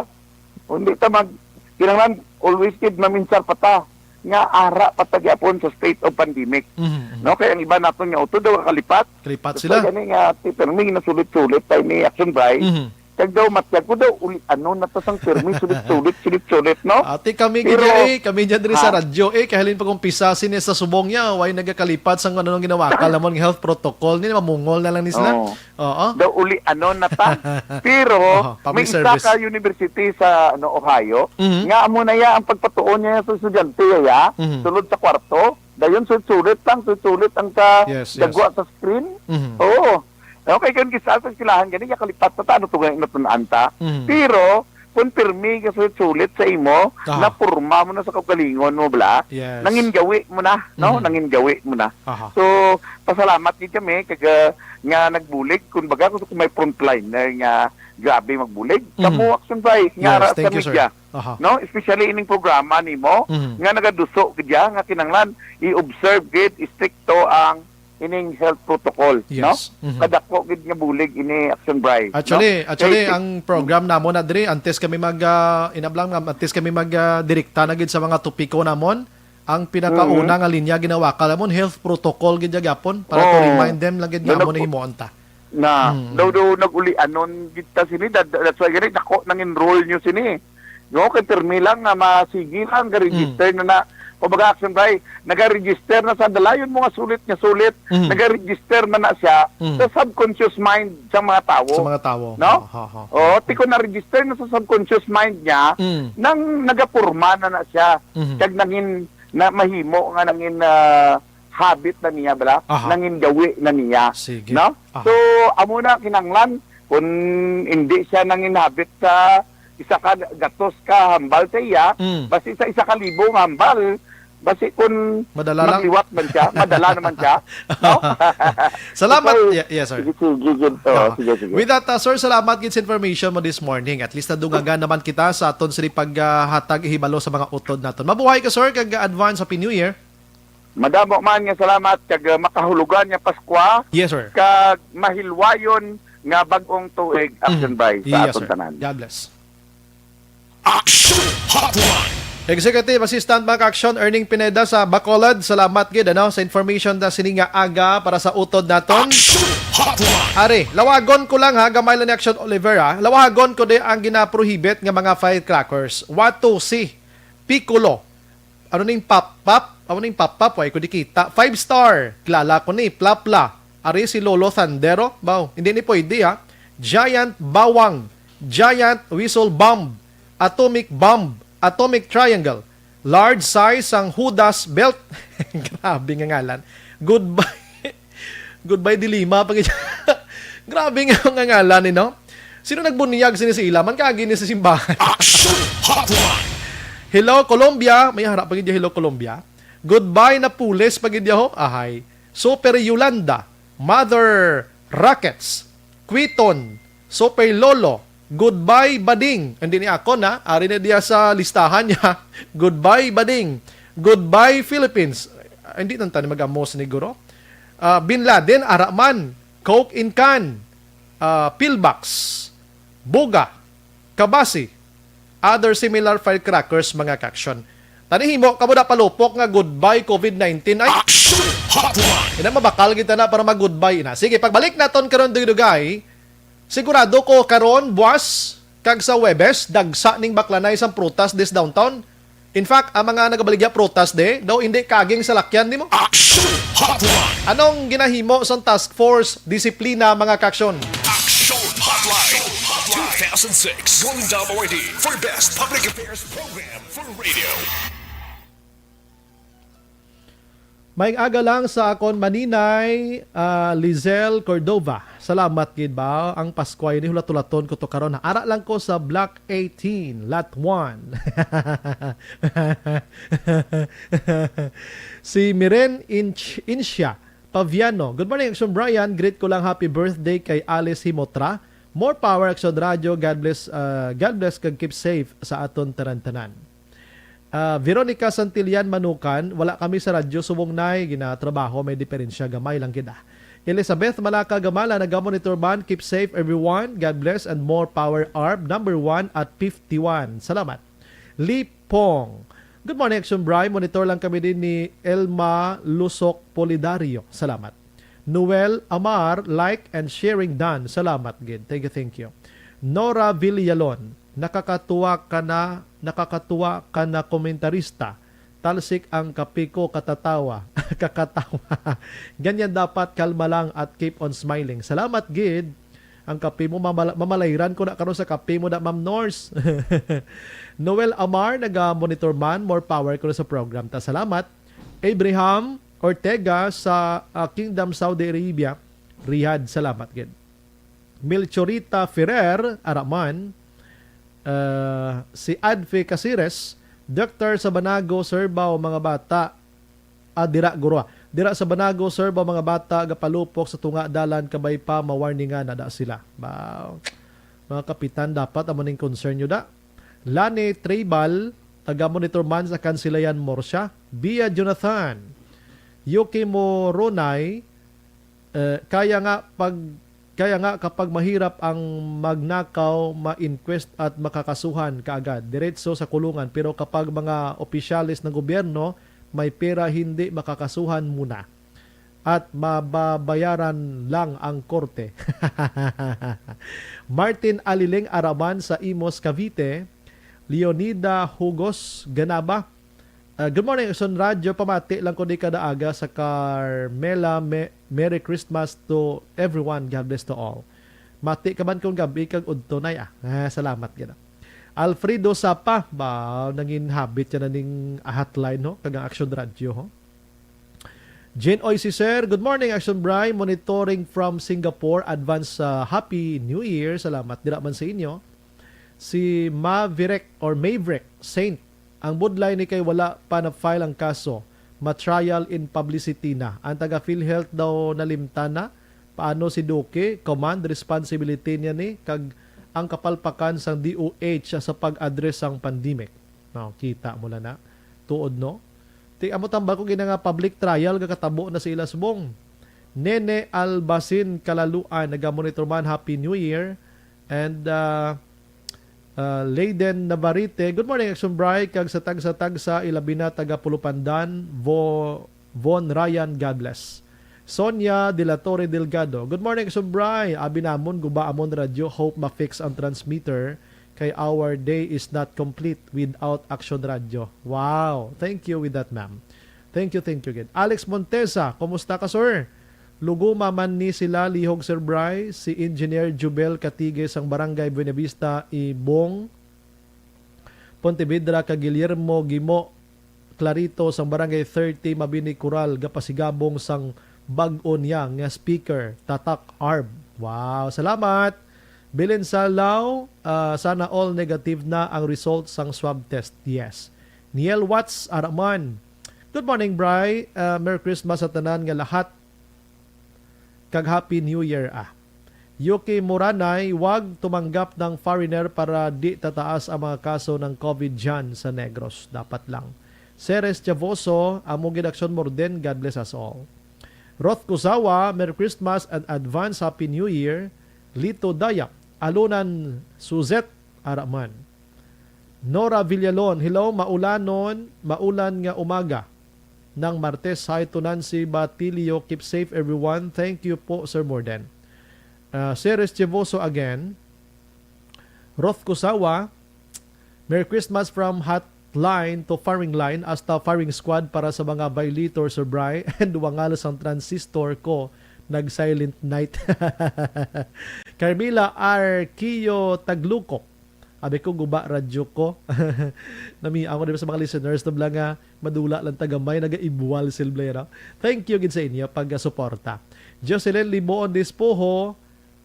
Hindi ta mag kinanglan always kid maminsar pa ta nga ara pa ta gyapon sa state of pandemic. Mhm, mhm. No, kay ang iba naton nga utod daw kalipat. Kalipat Basta sila. Gani nga ti permi na sulit-sulit tayo ni Action Bray. Mhm. Kag daw matyag ko daw uli ano na ta sang permi sulit-sulit, sulit-sulit, no? Ati kami Pero- gid eh, kami dyan diri sa Ha? radyo eh, kay halin pag-umpisa sini sa subong niya, way nagakalipat sa ano nang ginawakal namon nga health protocol ni mamungol na lang ni sila. Oo. Oo. Daw uli ano na ta. Pero Aha, public may isa service. ka university sa ano Ohio Mhm. nga amo na ya ang pagpatuon niya sa estudyante ya, Mhm. sulod sa kwarto. Dayon sulit-sulit lang, sulit-sulit ang ka Yes, yes. dagwa sa screen. Mhm. Oo. Okay, kung kisa sa eskwelahan gani ya kalipat na ta, ano to nga natun-an ta. Mhm. Pero kung pirmi ka sulit-sulit sa imo, Aha. napurma mo na sa kaugalingon mo bala. Yes. Nangin gawi mo na, no? Mhm. Nangin gawi mo na. Aha. So, pasalamat gid kami kag uh, nga nagbulig, kun baga kung may frontliner nga grabe magbulig. Mhm. Kamo Action Bray, nga Yes, ara sa thank you, sir. media. Aha. No, especially ining programa nimo Mhm. nga nagaduso gid ya nga kinanglan i-observe gid, istrikto ang ining health protocol, Yes. no? Mhm. Kadako gid nga bulig ini Action Bray, Actually, no? actually Kay- ang program namo na diri, antes kami mag ah, inablang nga antes kami mag ah, direkta na gid sa mga topiko namon, ang pinakauna Mhm. nga linya ginawakal namon health protocol gid ya gyapon para to Oo. remind them lang gid nga Na amo na nag- himuon ta. na Mm. daw daw nag-ulianon gid ta sini that, that's why gani dako nang enroll nyo sini, no? Kay permi lang nga masigi lang ga-register Mm. na na. Kumbaga, Action Bray, nagaregister na sa dalayon mo nga sulit nga sulit, Mm. nagaregister man na siya Mm. sa subconscious mind sa mga tawo. Sa mga tawo. No? Ha, ha. Oo, ti kung na-register na sa subconscious mind niya, Mm. nang nagaporma na na siya, Mhm. kag nangin na mahimo nga nangin ah, habit na niya bala, Aha. nangin gawi na niya. Sige. No? Aha. So, amo na kinanglan kung hindi siya nangin habit sa isa ka gatos ka hambal sa iya, Mm. basi sa isa ka libo nga hambal, basi kung Madala lang. magliwat man siya, madala naman siya. No? Salamat. So, Ye- yes, sir. Sige, sige, gid to. Ah, Sige, sige. With that, uh, sir, salamat gid sa information mo this morning. At least nadungagan naman kita sa aton sini paghatag hibalo sa mga utod naton. Mabuhay ka, sir, kag advance Happy New Year. Madamo man nga salamat kag uh, makahulugan nga Paskwa Yes, sir. kag mahilwayon nga bag-ong tuig, Action Mm. Bray, sa Yes, aton sir. tanan. God bless. Action Hotline. Executive Assistant Bank Action Earning Pineda sa Bacolod, salamat gid ano sa information ta sini nga aga para sa utod naton. Action Hotline. Ari, lawagon ko lang ha, gamay lang ni Action Oliver ha. Lawagon ko di ang ginaprohibit nga mga firecrackers. Watusi, Piccolo, ano ning pop pop? Ano ning pop pop? Way ko di kita. Five Star, kilala ko ni. Plapla, ari si Lolo Sandero. Baw, hindi ni pwede ha. Giant Bawang, Giant Whistle Bomb, Atomic Bomb, Atomic Triangle, large size sang Judas Belt. Grabe nga ngalan. Goodbye. Goodbye Dilima pa gid. Grabe nga mga ngalan ni, no? Sino nagbunyag sini sa ila? Man kaagi ni sa simbahan. Action Hotline. Hello, Colombia. May harap pa gid ya, Hello, Colombia. Goodbye na pulis pa gid ya, ho. Ahay. Super Yolanda. Mother Rockets. Quiton. Super Lolo. Goodbye, Bading. Hindi ni ako na. Ari na diya sa listahan niya. Goodbye, Bading. Goodbye, Philippines. Ah, hindi nang tani mag-amos ni Guro. Ah, Bin Laden, Araman. Coke in Can. Ah, Pillbox. Buga. Kabasi, other similar firecrackers, mga ka-action. Tani himo kamo na palupok nga goodbye COVID nineteen. Ay, Action Hotline. ina mabakal kita na para mag-goodbye na. Sige, pagbalik naton karon dugay-dugay. Sigurado ko karon buwas kag sa Webes dagsa ning baklanay sang prutas this downtown. In fact, ang mga nagabaligya prutas de, daw hindi kaging salakyan nimo. Action Hotline! Anong ginahimo sang Task Force Disiplina, mga kaaksyon? Action Hotline! Two thousand six Golden Dome Awardee for Best Public Affairs Program for Radio. May aga lang sa akon maninay, ah, Lizelle Cordova. Salamat gid ba? Ang Paskway ni hulat-hulaton ko to karon. Ara lang ko sa Block eighteen, Lot one. Si Miren Inch-, Insia Paviano. Good morning, Action Brian. Greet ko lang happy birthday kay Alice Himotra. More power, Action Radio. God bless, ah, God bless kag keep safe sa aton tanan-tanan. Ah, Veronica Santillan Manukan, wala kami sa radyo, subong nay ginatrabaho, may diferensya, gamay lang gid, ah. Elizabeth Malaka Gamala, naga-monitor man, keep safe everyone, God bless, and more power, Arb, number one at fifty-one. Salamat. Lee Pong, good morning, Action Bri, monitor lang kami din ni Elma Lusok Polidario. Salamat. Noel Amar, like and sharing done. Salamat gid. Thank you, thank you. Nora Villalon, nakakatuwa ka na, nakakatuwa ka na komentarista. Talsik ang kape ko, katatawa. Kakatawa. Ganyan dapat, kalma lang at keep on smiling. Salamat gid. Ang kape mo, mamala-, mamalayran ko na karon sa kape mo na, Ma'am Nors. Noel Amar, naga-monitor man. More power ko na sa program ta. Salamat. Abraham Ortega sa, ah, Kingdom Saudi Arabia, Riyadh. Salamat gid. Melchorita Ferrer, ara man. Ah, si Adfe Casires, Doktor Sabanago, Survao, mga bata. Ah, dira, guro, ah. Dira Sabanago, Survao, mga bata gapalupok sa tunga dalan, kabay pa mawarningan na da sila. Ba, mga kapitan, dapat amo ning concern nyo da. Lani Tribal, taga-monitor man sa Kansilayan, Murcia. Bia Jonathan, Yuki Moronay, eh, kaya nga pag, kaya nga kapag mahirap ang magnakaw, ma-inquest at makakasuhan kaagad. Diretso sa kulungan. Pero kapag mga opisyales ng gobyerno, may pera, hindi makakasuhan muna. At mababayaran lang ang korte. Martin Aliling Araman sa Imus, Cavite, Leonida Hugos Ganaba. Ah, good morning, Action Radio. Pamati lang ko di kada aga sa Carmela. Me-, Merry Christmas to everyone. God bless to all. Mati ka man kung gabi kag udto nay, ah. Ah, salamat gid. Alfredo Sapa, ba, nangin habit yan na ning hotline, ho? Kag ang Action Radio, ho? Jane Oy, si Sir, good morning, Action Bri. Monitoring from Singapore. Advance, ah, Happy New Year. Salamat. Dira man sa inyo. Si Mavirek or Mavrek Saint, ang budlay ni kay wala pa na-file ang kaso. Ma-trial in publicity na. Ang taga PhilHealth daw nalimtan na. Paano si Duque? Command responsibility niya ni. Kag ang kapalpakan sang D O H sa pag-address sang pandemic. No, kita mo lang na. Tuod, no? Ti, amo tambal ko gina nga public trial gakatabo na sa ila subong. Nene Albasin Kalaluan, naga-monitor man, Happy New Year. And, uh, uh, Leyden Navarrete, good morning, Action Bri, kag sa tagsa-tagsa, ilabi na taga Pulupandan, Vo-, Von Ryan, God bless. Sonia De La Torre Delgado, good morning, Action Bri. Abi namon, guba amon radyo, hope ma-fix ang transmitter. Kay our day is not complete without Action Radio. Wow! Thank you with that, ma'am. Thank you, thank you again. Alex Montesa, kumusta ka, sir? Luguma man ni sila lihog, Sir Bri, si Engineer Jubel Catigue sang Barangay Buenavista, Ibong, Pontevedra, kag Guillermo Gimo Clarito sang Barangay thirty, Mabini, Coral, gapasigabong sang bag-o niya nga speaker, Tatak Arb. Wow, salamat! Bilin Salao, ah, sana all negative na ang result sang swab test. Yes. Niel Watts Araman. Good morning, Bri. Ah, Merry Christmas sa tanan nga lahat. Kag Happy New Year, ah. Yuki Muranay, wag tumanggap ng foreigner para di tataas ang mga kaso ng COVID dyan sa Negros. Dapat lang. Ceres Chavoso, amo gid aksyon mo din. God bless us all. Roth Kusawa, Merry Christmas and advance Happy New Year. Lito Dayap, Alunan Suzette Araman. Nora Villalon, hello, maulanon, maulan nga umaga ng Martes. Hi to Nancy Batilio, keep safe everyone. Thank you po, Sir Morden. Uh, Ceres Chivoso again. Roth Kusawa, Merry Christmas from Hot line to firing line hasta firing squad para sa mga violator, Sir Bry, and wangal sang transistor ko nag-silent night. Carmela Arquio Tagluco. Abi ko, guba radyo ko. Nami, ako din sa mga listeners, nabla nga madula lang ta gamay, naga-ibwal silbi, no? Thank you gid sa inyo pagsuporta. Jocelyn Liboon Despojo,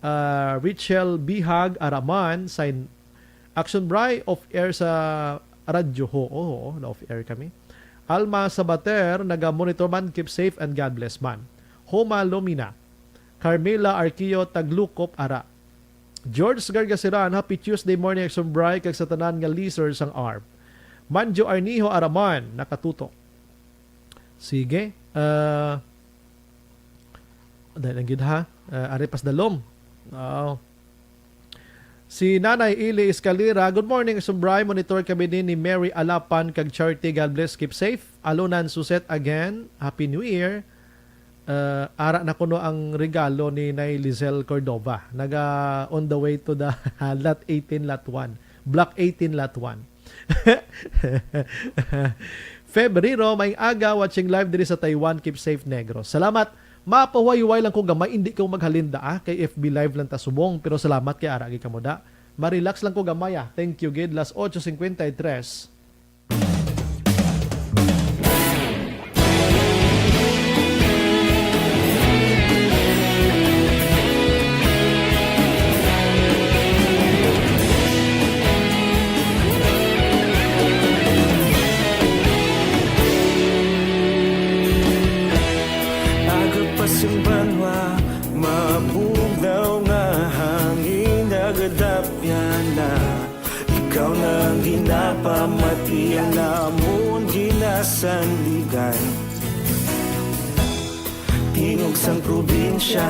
ah, Richel Bihag Araman, sign, Action Bry, off air sa radyo ho. Oo, na-off air kami. Alma Sabater, naga-monitor man, keep safe and God bless man. Homa Lomina, Carmela Arquio Taglukop, ara. George Gargasiran, happy Tuesday morning, Action Bry, kag sa tanan nga listeners sang arm. Manjo Arnijo Araman, nakatutok. Sige. Ah, dahil ang gid ha. Ah, ari pas dalom. Oo. Si Nanay Ili Escalera, "Good morning, Action Bry. Monitor kami din ni Mary Alapan kag Charity. God bless. Keep safe." Alonan Suset again. Happy New Year. Ah, ara na kuno ang regalo ni Nay Lizelle Cordova. Naga on the way to the lot eighteen, lot one. Block eighteen, lot one. Febrero, may aga, watching live diri sa Taiwan. Keep safe, Negros. Salamat. Mapahuway-huway lang ko gamay, hindi ko maghalin da, ah, kay F B live lang ta subong, pero salamat kay ara gid kamo da. Ma-relax lang ko gamay, ah. Thank you gid. Las ocho cincuenta y tres. Aga pa sing banwa, mabugnaw nga hangin, nagadapyan na. Ikaw na ang ginapamati, ang amon ginasandigan. Tingog sang probinsya,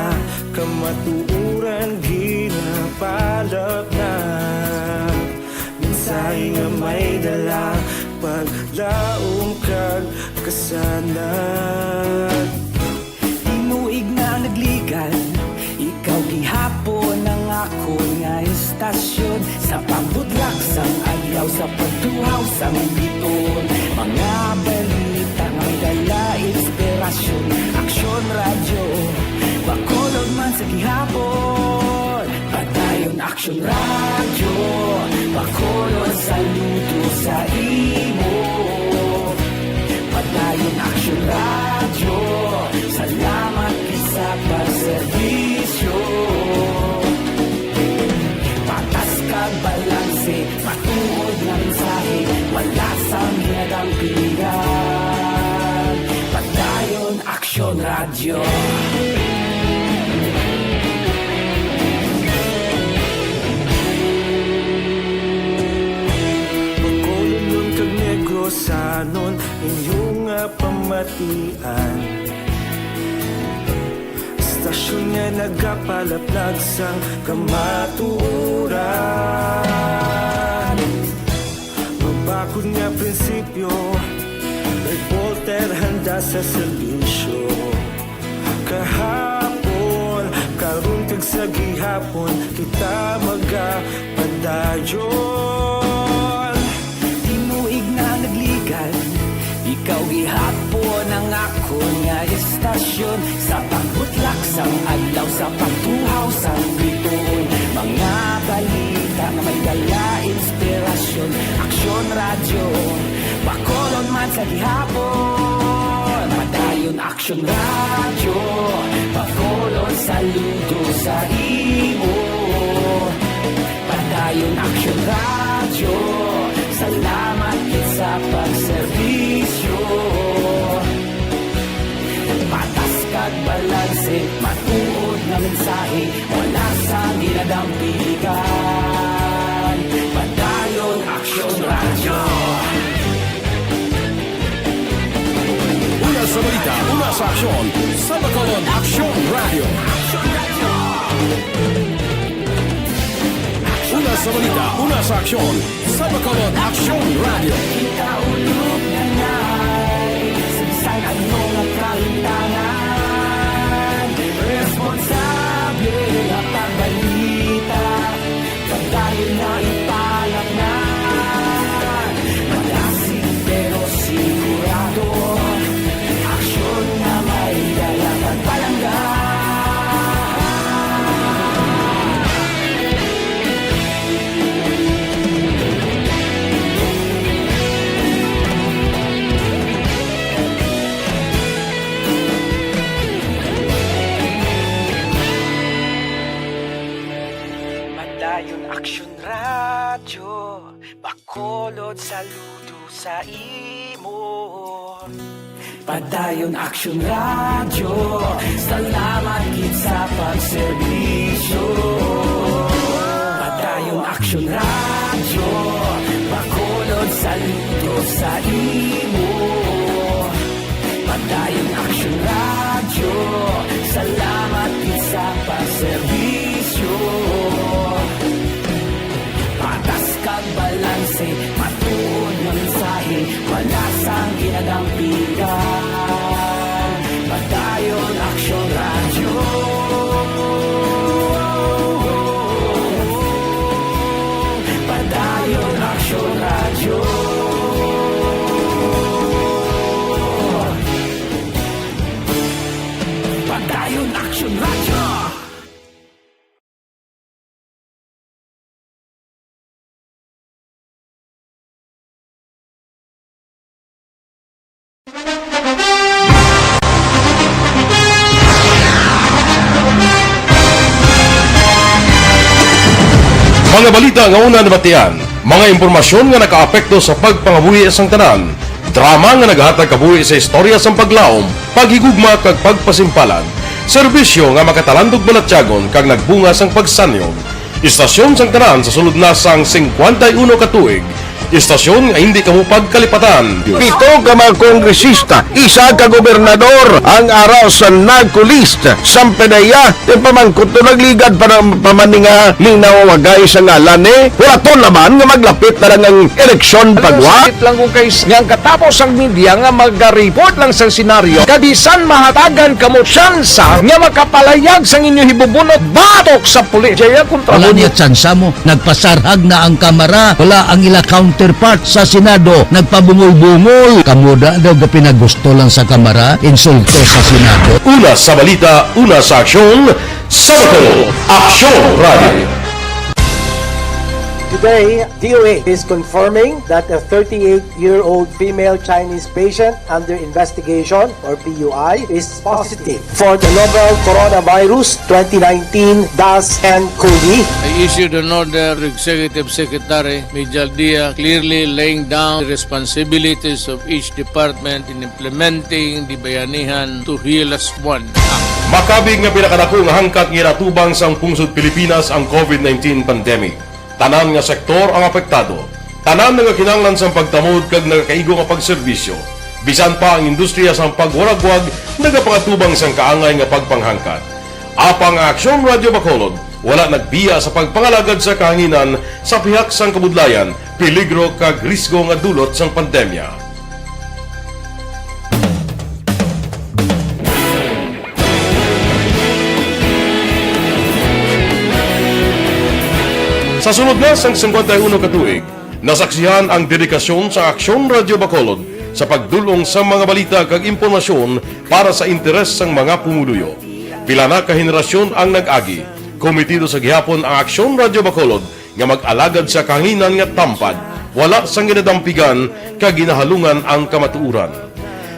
kamatuoran ginapalapnag. Mensahe nga may dala, paglaom kag kasanag. Tinuig na nagligan, ikaw gihapon ang akon nga istasyon. Sa pagbutlak sang adlaw, sa pagtuhaw sang biton, mga balita nga may dala inspirasyon. Aksyon Radyo, Bacolod man sa gihapon. Padayon Aksyon Radyo, Bacolod, saludo sa imo. Padayon Aksyon Radyo, salamat gid sa pagserbisyo. Patas kag balanse, matuod nga mensahe, wala sang ginadampigan. Padayon Aksyon Radyo. Bacolodnon kag Negrosanon, inyo nga pamatian. Istasyon nga nagapalaplag sang kamatuoran. Mabakod nga prinsipyo, reporter handa sa serbisyo. Kahapon, karon kag sa gihapon, kita magapadayon. Tinuig na nagligan, ikaw gihapon ang akon nga istasyon. Sa pagbutlak sang adlaw, sa pagtuhaw sang bituon, mga balita nga may dala inspirasyon. Aksyon Radyo, Bacolod man sa gihapon. Padayon Aksyon Radyo, Bacolod, saludo sa imo. Padayon Aksyon Radyo, salamat gid sa pagserbisyo. Patas kag balanse, matuod nga mensahe, wala sang ginadampigan. Padayon Aksyon Radyo. Una sa balita, una sa aksyon, sa Bacolod Aksyon Radyo. Una sa balita, una sa aksyon, sa Bacolod Aksyon Radyo. Kita ulog na nay, sa bisan ano nga kalintangan, responsable nga pagbalita, pagdayon na ipalapnan. Madasi Aksyon Radyo Bacolod, saludo sa imo. Padayon Aksyon Radyo, salamat gid sa pagserbisyo. Padayon Aksyon Radyo Bacolod, saludo sa imo. Padayon Aksyon Radyo, salamat gid sa pagserbisyo. Patas kag balanse, matuod nga mensahe, wala sang ginadampigan. Padayon Aksyon Radyo. Padayon Aksyon Radyo. Padayon Aksyon Radyo. Mga balita nga una nabatian, mga impormasyon nga nakaapekto sa pagpangabuhi sang tanan, drama nga naghatag kabuhi sa istorya sang paglaom, paghigugma kag pagpasimpalan, serbisyo nga makatalandog balatyagon kag nagbunga sang pagsanyog. Istasyon sang tanan sa sulod na sang singkwenta y uno ka tuig. Istasyon nga hindi kamo pagkalipatan. Pito ka mga kongresista, isa ka gobernador ang ara sa NAGCOLEST. Sampanaya, yung pamangkot to nagligad pa ng pamaninga ning nawawagay sa ngalan ni Huraton naman nga maglapit na lang ang eleksyon pagwa. Sakit lang kung kay nga ang katapos ang media nga magareport lang sa senaryo, kabisan mahatagan kamo tsansa nga makapalayag sang inyo hibubunot batok sa pulis. Jaya kontra Wala mo niya tsansa mo. Nagpasarhag na ang Kamara. Wala ang ila counterpart sa Senado. Nagpabungol-bungol. Kamo da daw gapinagusto lang sa Kamara. Insulto sa Senado. Una sa balita, una sa aksyon, sa Bacolod, Aksyon Radio. Today, D O A is confirming that a thirty-eight-year-old female Chinese patient under investigation, or P U I, is positive for the novel coronavirus twenty nineteen dash N COVID. I issued an order to Executive Secretary Mijal Dia, clearly laying down the responsibilities of each department in implementing the Bayanihan to Heal Us One Act. Makabig nga pinakadako nga hangkat nga ginatubang sang pungsod Pilipinas ang COVID nineteen pandemic. Tanan nga sektor ang apektado. Tanan nga kinahanglan sang pagtamod kag nagakaigo nga pagserbisyo. Bisan pa ang industriya sang pagwaragwag nagapangatubang sang kaangay nga pagpanghangkat. Apang ang Aksyon Radio Bacolod wala nagbiya sa pagpangalagad sa kahanginan sa pihak sang kabudlayan, peligro kag risgo nga dulot sang pandemya. Sa sulod na sang singkwenta y uno ka tuig, nasaksihan ang dedikasyon sa Aksyon Radio Bacolod sa pagdul-ong sa mga balita kag impormasyon para sa interes sang mga pumuluyo. Pila na ka henerasyon ang nag-agi. Kometido sa gihapon ang Aksyon Radio Bacolod nga mag-alagad sa kahanginan nga tampad, wala sang ginadampigan kag ginahalungan ang kamatuoran.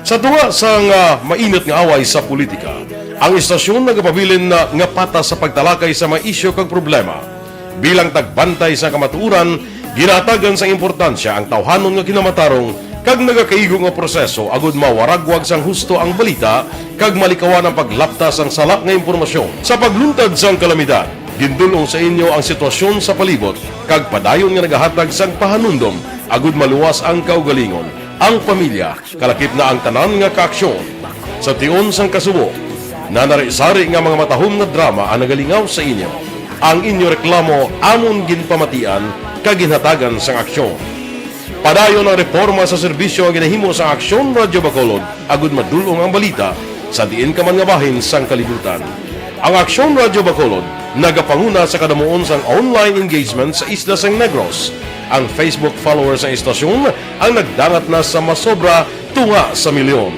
Sa tunga sang, ah, mainit nga away sa politika, ang istasyon nagapabilin na nga patas sa pagtalakay sa mga isyu kag problema. Bilang tagbantay sa kamatuoran, ginahatagan sang importansya ang tawhanon nga kinamatarong kag nagakaigo nga proseso agud mawaragwag sang husto ang balita kag malikawan ang paglapta sang sala nga impormasyon. Sa pagluntad sang kalamidad, gindul-ong sa inyo ang sitwasyon sa palibot kag padayon nga nagahatag sang pahanumdom agud maluwas ang kaugalingon, ang pamilya, kalakip na ang tanan nga kaaksyon. Sa tion sang kasubo, nanari-sari nga mga matahom nga drama ang nagalingaw sa inyo. Ang inyo reklamo amon ginpamatian kag ginhatagan sang aksyon. Padayon ang reporma sa serbisyo nga ginahimo sa Aksyon Radyo Bacolod agud madul-ong ang balita sa diin ka man nga bahin sang kalibutan. Ang Aksyon Radyo Bacolod nagapanguna sa kadamuon sang online engagement sa isla sang Negros. Ang Facebook followers sang istasyon ang nagdangat na sa masobra tunga sa milyon.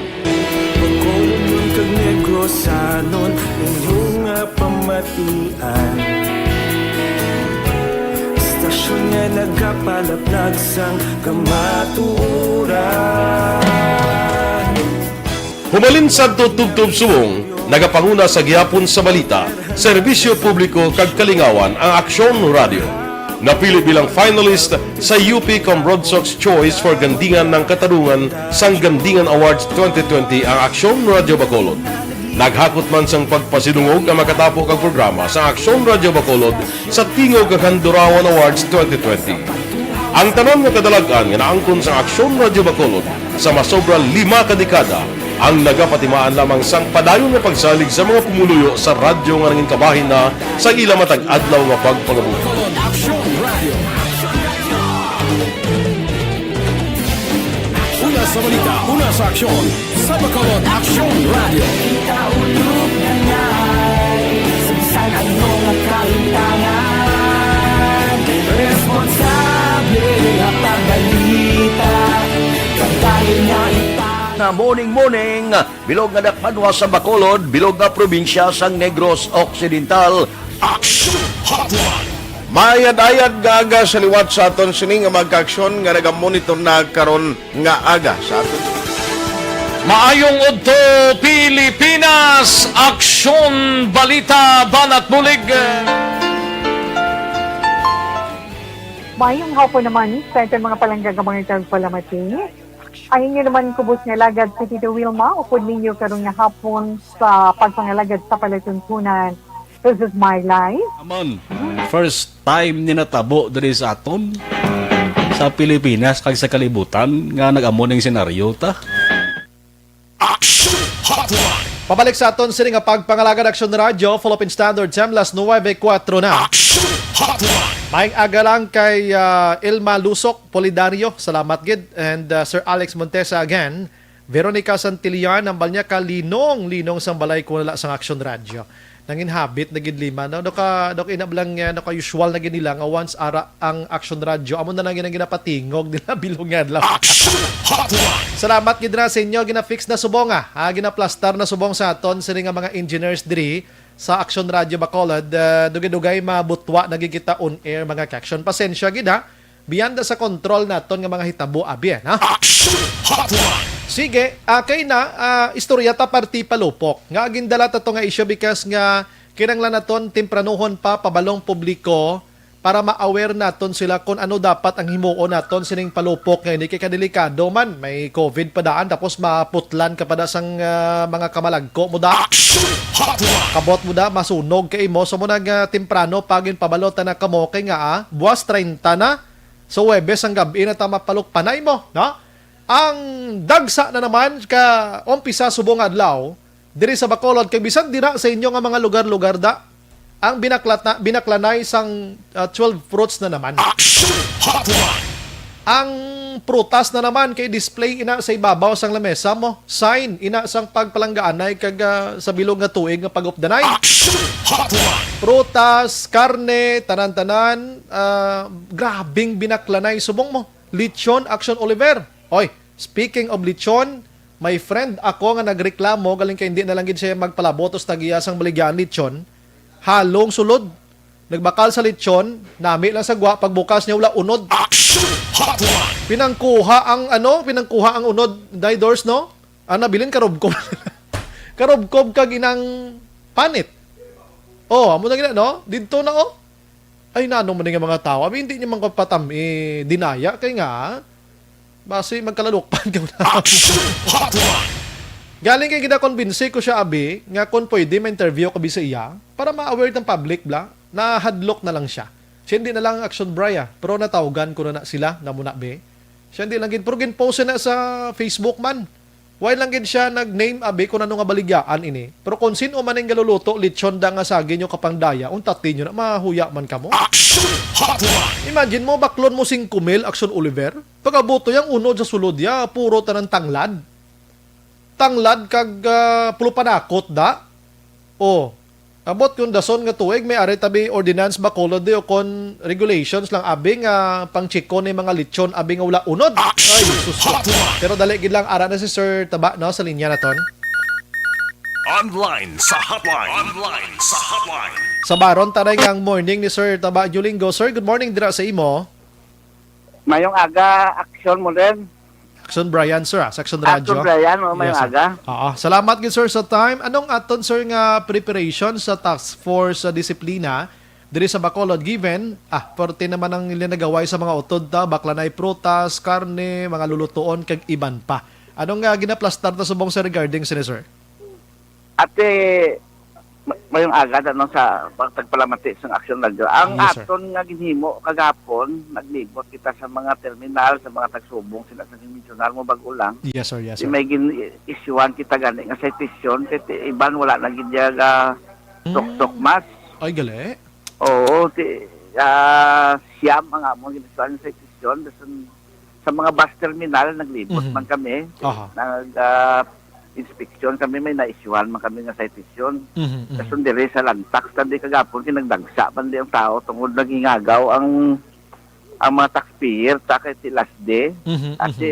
Bacolod kag Negrosanon, inyo nga pamatian. Istasyon nga nagapalaplag sang kamatuoran. Humalin sadto tubtob subong, nagapanguna sa gihapon sa balita, Serbisyo publiko kag kalingawan ang Aksyon Radio. Napili bilang finalist sa U P Comrodsox Choice for Gandingan ng Katarungan sang Gandingan Awards twenty twenty ang Aksyon Radio Bacolod. Naghakot man sang pagpasidungog ang makatapo kag programa sa Aksyon Radio Bacolod sa Tingog kag Handurawan Awards twenty twenty. Ang tanan nga kadalag-an nga naangkon sang Aksyon Radio Bacolod sa masobra lima ka dekada ang nagapatimaan lamang sang padayon nga pagsalig sa mga pumuluyo sa radyo nga nangin kabahin na sa ila matag adlaw nga pagpangabuhi. Una sa balita, una sa aksyon, sa Bacolod Aksyon Radio. Kita ulog na ngay, sa bisan ano nga kalimtangan, responsable nga pagbalita, pagdali nga ipang- Na morning, morning, bilog nga dakpanwa sa Bacolod, bilog nga probinsya sang Negros Occidental. Action Hotline. Mayad-ayad nga aga sa liwat sa aton sini nga mga kaaksyon nga nagamonitor na karon nga aga sa aton. Maayong udto, Pilipinas! Aksyon, balita, banat bulig. Maayong hapon naman sa aton mga palangga nga mga tagpalamati. Ang inyo naman kubos nga alagad si Tito Wilma, upod ninyo karon nga hapon sa pagpangalagad sa palatuntunan. This is my life. Amon, first time ni natabo diri sa aton, sa Pilipinas kag sa kalibutan nga nag-amo ning senaryo ta. Action Hotline. Pabalik sa aton sini nga pagpangalagad, Action Radio, Philippine Standard Time, las nuwebe kuwatro na. Action Hotline. Maayong aga lang kay, ah, Ilma Lusok Polidario, salamat gid, and, ah, Sir Alex Montesa again. Veronica Santillan, hambal niya ka, "Linong, linong sang balay ko na la sang Action Radio." Nangin habit na gid lima, no? Naka, naka inablang, eh, naka-usual na gid nila nga once ara ang Action Radio, amo na lang gid ang ginapatingog nila bilog nga adlaw. Action Hotline! Salamat gid na sa inyo, gina-fix na subong, ah. Ah, ginaplastar na subong sa aton sini nga mga engineers diri sa Action Radio Bacolod. Ah, dugay-dugay mabutwa na gid kita on air, mga ka-action. Pasensya gid, ha. Biyanda sa kontrol naton nga mga hitabo, abi, ha? Action Hotline! Sige, ah, kay na, ah, istorya ta parti palupok. Nga gindala ta to nga isyu because nga kinahanglan naton tempranuhon pa pabalong publiko para ma-aware naton sila kung ano dapat ang himuon naton sining palupok nga ini kay kadelikado man. May COVID pa daan tapos maputlan ka pa da sang, ah, mga kamalagko mo da. Action Hotline! Kabot mo da, masunog ka imo. So mo nag, ah, temprano pa ginpabalo ta na kamo kay nga, ah, buwas treinta na. So Huwebes ang gab-i na ta mapalukpanay mo, no? Ang dagsa na naman ka umpisa subong adlaw, diri sa Bacolod, kag bisan dira sa inyo nga mga lugar-lugar da, ang binaklat na, binaklanay sang, ah, twelve fruits na naman. Action Hotline! Ang prutas na naman kay display ina sa ibabaw sang lamesa mo. Sign ina sang pagpalanggaanay kag, ah, sa bilog nga tuig nga pag-updanay. Action Hotline! Prutas, karne, tanan-tanan, ah, grabing binaklanay subong mo. Lechon, Action Oliver. Oy, speaking of lechon, may friend ako nga nagreklamo, galing kay hindi na lang gid siya magpalabot sa tagiya sang baligyan lechon. Halong sulod. Nagbakal sa lechon, nami lang sa gwa, pagbukas niya wala unod. Action Hotline! Pinangkuha ang ano, pinangkuha ang unod, Day Dors, no? Ang nabilin karubkob. Karubkob kag inang panit. Oh, amo na gina, no? Didto na, oh. Ay, nano man nga mga tao? Abi, hindi niyo man ko patam-, eh, dinaya. Kay nga, basi magkalalukpan ka na. Action Hotline! Galing kay ginakonbinsi ko siya, abi, nga kung pwede, ma-interview ko bi sa iya para ma-aware ng public, bla. Nahadlok na lang siya. Siya hindi na lang action, Bri, ah. Pero natawgan ko na, na sila, na muna, be. Siya hindi lang gid, pero gin-post na sa Facebook man. Why lang gid siya nag-name, abi, kung ano nga baligyaan ini? Pero kung sino man ang galuluto, lechon da nga sagi nyo kapangdaya, untatin nyo na, mahuya man kamo. Action Hotline! Imagine mo, baklon mo singko mil, Action Oliver. Pag-abuto yang unod sa sulod ya, puro tanan tanglad. Tanglad kag, ah, pulo panakot da. Oh, abot kun dason nga tuig, may ari tabi ordinance ba, kolod, o kon regulations lang, abi, nga pang-chiko ni mga lechon, abi, nga wala unod. Ay, sus ko. Pero dali gid lang, ara na si Sir Taba, no, sa linya naton. Online sa hotline. Online sa hotline. Sa baron, tanay nga ang morning ni Sir Taba Julinggo. Sir, good morning dira sa imo. Mayong aga, action mo din. Action Brian, sir, ah, sa Action Radyo. Action Brian, oh, may Yes, sir. aga. Oo. Salamat gid, sir, sa time. Anong aton, sir, nga preparation sa Task Force sa Disiplina diri sa Bacolod, given, ah, forty naman ang linagaway sa mga utod ta, baklanay prutas, karne, mga lulutuon, kag iban pa. Anong, ah, ginaplastar ta subong, sir, regarding sini, sir? Ate, ma-, mayong aga na, no, sa pagtagpalamati sa Action Radyo. Ang Yes, sir. aton nga ginhimo kagahapon, naglibot kita sa mga terminal, sa mga tagsubong, sila sa mensyonal mo bag-o lang. Yes, sir. Yes, Di sir. may gin-, isyuhan kita gani nga citation, kay ti-, iban wala na gid diya ga Mm. sok-sok mas. Ay, gali. Oo, ti-, ah, siyam ang among gin-isyuhan nga citation. Dason sa mga bus terminal, naglibot Mhm. man kami. Aha. Nag, ah, inspection kami, may na-isyuhan man kami nga citation. Mhm, mhm. Dason diri sa Lantax, tan di kagapon, kinagdagsa man di ang tao tungod naghingagaw ang, ang mga taxpayer, ta kay ti last day. Mhm, At mhm. si,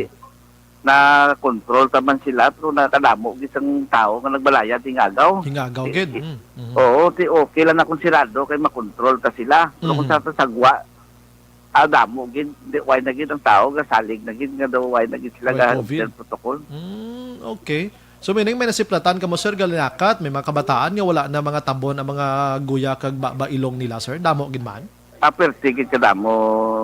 na-control ta man sila, pero nakadamo gid sang tao nga nagbalayad hingagaw. Hingagaw Ti-, gid. ti-, Mm, mhm. Oo, ti okay lang na kung sirado kay makontrol ta sila. Pero kung Mhm. sa ta sagwa, ah, damo gid, di, why na gid ang tao gasalig na gid nga daw why na gid sila Why ga COVID? observe protocol. Mm, okay. So, meaning may nasiplatan kamo, sir, galinakat, may mga kabataan nga wala na mga tabon ang mga guya kag ba-, bailong nila, sir? Damo gid man? Ah, perti gid kadamo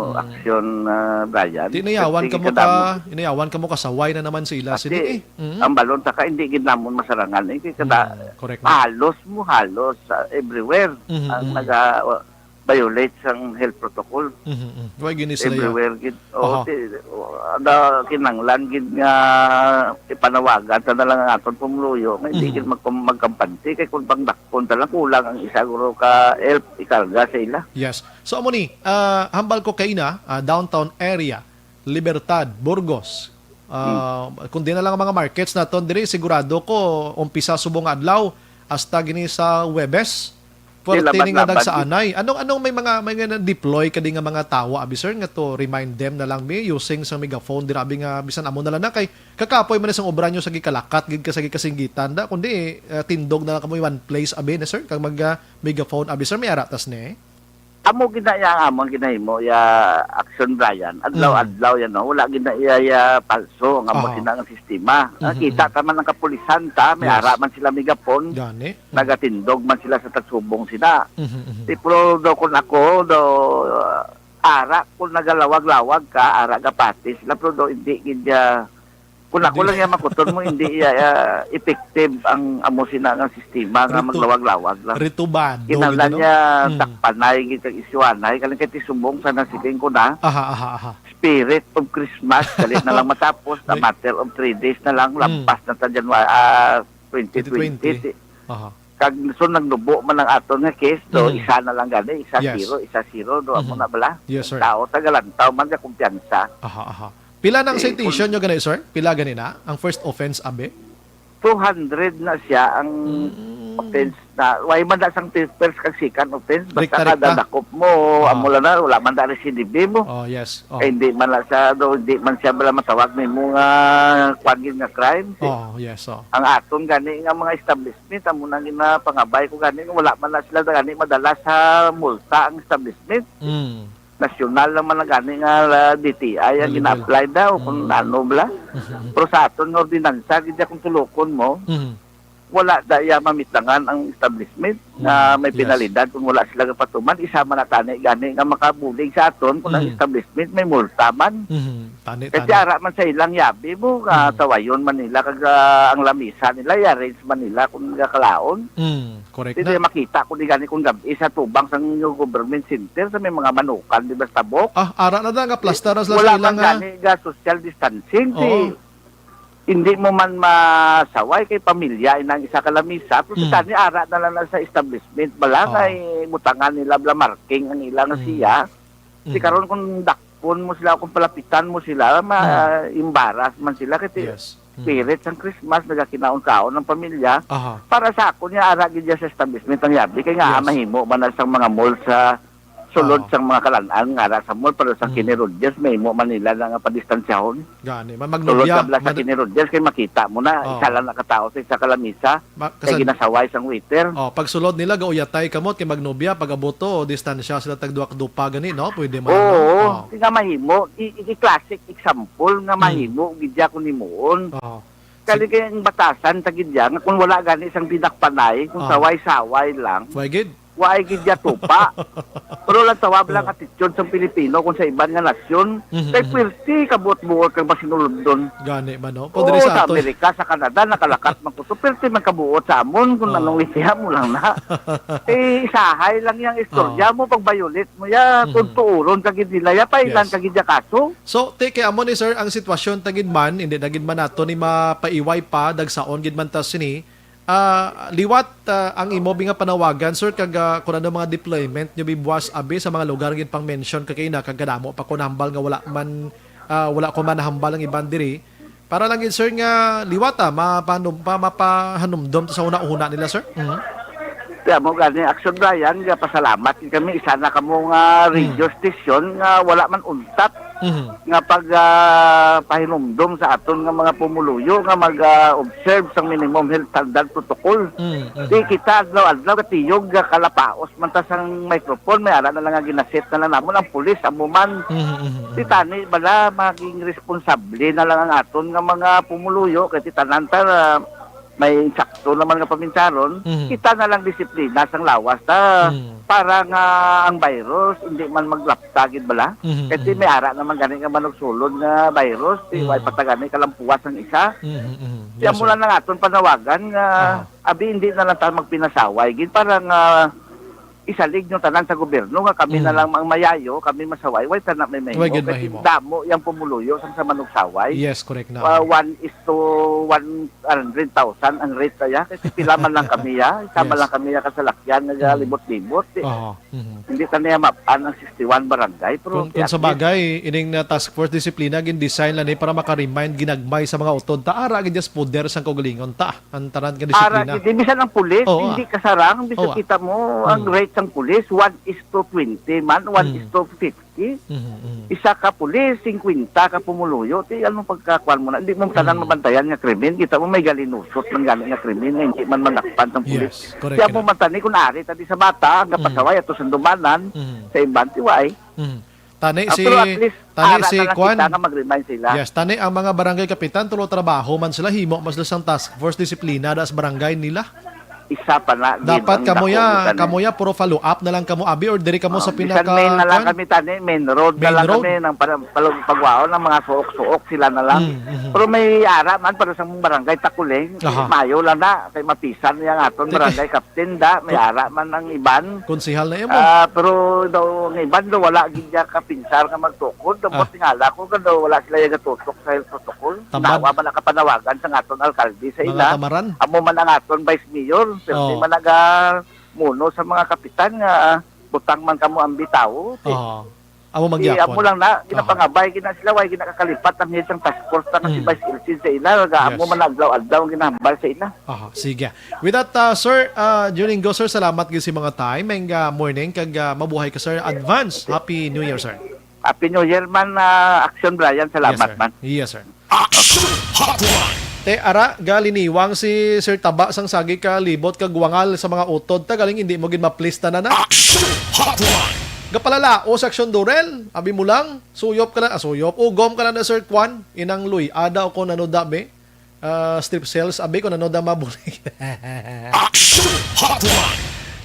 Mm. aksyon, ah, Brian. Di nayawan Perti gid kamo kadamo. ka, inayawan kamo ka saway na naman sa ila Kasi sini, eh. Mm. ang balon ta ka, hindi gid namon masarangan, eh. Kay kada Mm, correct na. halos mo, halos, ah, everywhere Mhm, ang mhm. naga-, violate sang health protocol. Mhm, mhm. Why gini sila ya? Everywhere gid. Oo, Aha. ti-, o, ada kinanglan gid nga ipanawagan sa na lang ang aton pumuluyo nga hindi Mhm. gid magkum-, magkampante kay kung pangdakpon ta lang kulang ang isa guro ka elf ikarga sa ila. Yes. So, amo ni, ah, hambal ko kaina, ah, downtown area, Libertad, Burgos. Ah, Hmm. Kundi na lang ang mga markets naton diri, sigurado ko, umpisa subong nga adlaw hasta gini sa Huwebes. Di, Puwerte ni nga laban-laban. nagsaanay. Anong, anong may mga, may nga na-deploy ka di nga mga tawo, abi, sir, nga to remind them na lang mi using sa megaphone, dira, abi, nga bisan amo na lang na kay kakapoy man sang obra nyo sa gikalakat, gid ka sa gikasinggitan da, kundi, eh, tindog na lang kamo one place, abi, na, sir, kag mag, ah, megaphone, abi, sir, may ara tas ni? Amo gid na iya ang among ginahimo, ya, Action Brian. Adlaw-adlaw Mm. yan, no? Wala gid na iya, ya, palso ang amo Aha. sina nga sistema. Mhm, Nakita mhm. ta man ang kapulisan ta, may Yes. ara man sila megaphone. Gani. Mhm. Nagatindog man sila sa tagsubong sila. Mhm, mhm. Di, pero daw kung ako, daw, ah, ara kung nagalawag-lawag ka, ara gapati sila, pero daw hindi gid, ah, kung ako Hindi. lang yan makuton mo, hindi, ah, ah, effective ang amo sina nga sistema nga Ritu-, maglawag-lawag lang. ritubado, Kinahanglan gid, no? niya Mm. dakpanay, gid kag isyuhanay. Kaling kay ti subong sa nasiling ko na, Aha, aha, aha. Spirit of Christmas, dali na lang matapos, na May matter of three days na lang, Mm. lampas na ta January, ah, twenty twenty. Twenty twenty. Aha. Kag so nagnubo man ang aton nga case, do, Mhm. isa na lang gani, isa Yes. zero, isa zero, do, amo Mhm. na bala. Yes, sir. Tao, tagalantaw man sa kumpiyansa. Aha, aha. Pila na ang Eh, citation kung nyo gani, sir? Pila gani na? Ang first offense, abi? Two hundred na siya ang Mm. offense na. Why man na sang first kag second offense? Basta Rikta-rikta. kada dakop mo, Ah. amo lang na, wala man na recidive mo. Oh, yes. Oh. Eh, hindi man na siya, do, hindi man siya bala matawag nimo nga kwan gid nga crime. Oh, yes. Oh. Ang aton gani nga mga establishment, amo na ginapangabay ko gani, wala man na sila gani madala sa multa ang establishment. Mm. Nasyonal naman na gani nga, ah, D T I ang Level. gina-apply daw kung Mm. ano bala. Mhm. Pero sa aton nga ordinansa, gid kung tulokon mo, Mhm. wala da iya mamitlangan ang establishment nga Mm. may Yes. penalidad kung wala sila gapatuman. Isa man na tani gani nga makabulig sa aton kung ang Mm. establishment may multa man. Mhm. Tani, Kasi tani. ara man sa ilang yabi mo, nga Mm. tawayon man nila, kag, ah, ang lamisa nila, i-arrange man nila kung gakalaon. Mm, correct Hindi na. makita ko di gani kung gab-i sa tubang sang inyo government center sa may mga manukan, di ba, sa tabok? Ah, ara na da, nga plastar na sila Wala sa ilang, man ah. gani ga social distancing, Oo. di, hindi mo man masaway kay pamilya inang isa ka lamisa, pero Mm. sa tani ara na lang na sa establishment, bala Oo. nga ibutangan nila bala marking ang ilang Mm. siya. Di Mm. karon kung dakpon mo sila, kung palapitan mo sila, ma-, Mm. embarrass man sila, kasi Yes. Mm. spirit sang Christmas, nagakinaon-kaon ang pamilya. Aha. Para sa akon, nga ara gid siya sa establishment ang yabi, kay nga Yes. mahimo man na sang mga mall sa Sulod Oo. sang mga kalan-an nga ara sa mall, pero sa Mm. Kenny Rogers, may imo man nila na nga padistansyahon. Gani, man Sulod magnobya, ka bala sa mad- Kenny Rogers, kay makita mo na, Oo. isa lang nakatawo sa isa ka lamisa. Ma-, Kay kasag- ginasaway sang waiter. Oh, pag sulod nila, gauyatay kamot, kay magnobya, pag abot to, distansya sila tag duha ka dupa gani, no? Pwede man, Oo, no? Oo. Nga mahimo, i-, i-, classic example nga Mm. mahimo, gid ya kung himuon. Oo. Kali Sig- kay ang batasan ta gid ya, nga kung wala gani sang dinakpanay, kung Oo. saway-saway lang, Why gid? Waay gid ya tupa. Pero lang tawag lang Oh. attitude sang Pilipino kung sa iban nga nasyon. Mhm, Kay mhm. Pwerte ka buot-buot kag masinulundon. Gani man, no? Oo, Pwede sa sa ato. Amerika, sa Canada, nakalakat man ko. So, pwerte man kabuot sa amon kung Oh. anong isiha mo lang na. Eh, isahay lang yang istorya Oh. mo, pag-violate mo ya, Mhm. tutuuron ka gid nila ya, pailan Yes. ka gid ya kaso. So, ti, kay amo ni sir, ang sitwasyon ta gid man, hindi na gid man nato ni mapaiway pa, dagsaon gid man ta sini. Ah, liwat, ah, ang imo bi nga panawagan, sir, kag, ah, kun ano mga deployment nyo bibuwas abi sa mga lugar gid pang mention ka kaina, kag kadamo pa ko nahambal nga wala man, ah, wala ko man nahambal ang iban diri. Para lang gid, sir, nga liwat, ah, mapanum-, pa-, mapahanumdom ta sa hunahuna nila, sir. Mhm. Kaya mo gani, Action Brian, nga pasalamat gid kami, isa na kamo nga Mm. radio station nga wala man untat Mhm. nga pag, ah, pahinumdom sa aton nga mga pumuluyo nga mag, ah, observe sang minimum health standard protocol. Mm, mhm. Di kita adlaw-adlaw katiyog nga kalapaos man ta sang microphone, may ara na lang nga ginaset na lang namon ang pulis, amo man. Mhm, mhm, mhm. Di tani bala maging responsable na lang ang aton nga mga pumuluyo kay ti tanan ta, ah, may sakto naman nga paminsaron, Mhm. kita na lang disiplina sang lawas ta Mm. para nga ang virus hindi man maglapta gid bala. Mhm, Kasi mhm. may ara naman gani nga manugsulod nga virus, di Mm. way patagani kalampuas ang isa. Mhm, mhm. Kaya Yes, mula sir. na nga aton panawagan nga Aha. abi hindi na lang ta magpinasaway gid para nga isalig nyo tanan sa gobyerno nga kami na Mm. lang ang mayayo, kami masaway, way tanan may mahimo. Way gid Kasi mahimo. damo yang pumuluyo sang sa manugsaway. Yes, correct na. Ah, one is to one hundred thousand ang rate kaya. Kasi pila man lang kami ya. Isa man Yes. lang kami ya kasalakyan nga Mm. libot-libot. Di, Aha. Mhm. hindi ta niya mapan ang sixty-one barangay. Pero Kung, kung at sa least bagay, ining na task force disiplina, gin-design lang ni para maka-remind, ginagmay sa mga utod. Ta, ara, gid, yes, poder sang kaugalingon. Ta, ang tanan nga Ara, disiplina. Di, bisan ang pulis, Oo, hindi ah. kasarang, bisan Oo, ah. kita mo, ang Mm. rate sang pulis, one is to twenty man, one Mm. is to fifty. Mhm, mhm. Isa ka pulis, singkwenta ka pumuluyo. Ti, ano pagkakuan mo na? Hindi mo tanan Mm. mabantayan nga krimen. Kita mo, may galinusot man gani nga krimen nga hindi man manakpan sang pulis. Yes, correct Kaya mo na. man tani, kung ari, tadi sa bata, ang Mm. kapasaway, ato sa dumanan, Mm. sa iban, ti, why? Mhm. Tani Ah, si, pero at least, tani ara si na lang Kwan. kita nga mag-remind sila. Yes, tani ang mga barangay kapitan, tulo trabaho man sila, himo man sila sang task force, disiplina da sa barangay nila. Isa pa na, gid Dapat ang kamo ya, dako, gani. kamo ya, puro follow up na lang kamo, abi, or diri kamo Ah, sa bisan pinaka, main na lang kwan? kami, tani, main road na Main lang road? kami, nang para, pag-, pagwaon ng mga suok-suok, sila na lang. Mm, mhm. Pero may ara man, para sa barangay Takuling, Aha. mayo lang na, kay mapisan niya nga aton Sige. barangay captain da, may Kon-, ara man ang iban. Konsehal na imo. Ah, pero daw, ang iban daw, wala gid niya kapinsar nga magtukod. Daw, Ah. tingala ko, nga daw, wala sila yung gatutok sa health protocol. Tamad. Nawa man nakapanawagan sa aton alkalde sa Mga ila. tamaran. Amo man ang aton vice mayor, pero Oh. di man naga muno sa mga kapitan nga, ah, butang man kamo ang bitaw. Ti, Oo. Amo man ti, gyapon. amo lang na, Aha. ginapangabay, gina sila, way ginakakalipat ang head sang task force na si Mm. Vice Elcid sa ila, nga amo Yes. man adlaw-adlaw ang ginahambal sa ila. Aha, sige. With that, uh, sir, uh, Juningo, sir, salamat gyud sa mga time. Mayong, uh, morning, kag, uh, mabuhay ka, sir. Advance, Happy New Year, sir. Happy New Year man, uh, Action Brian. Salamat Yes, sir. man. Yes, sir. Action Hotline. Te, ara, galiniwang si Sir Taba sang sagi ka libot kag wangal sa mga utod. Ta, galing hindi mo gid maplista na na. Action Hotline. Gapalalaos, Action Durel. Abi mo lang, suyop ka lang, ah, suyop. Ugom ka lang na, Sir Kwan. Inang Luy, ada o kung ano da, be. Ah, strip sales, abi, kung ano da mabulig. Action Hotline.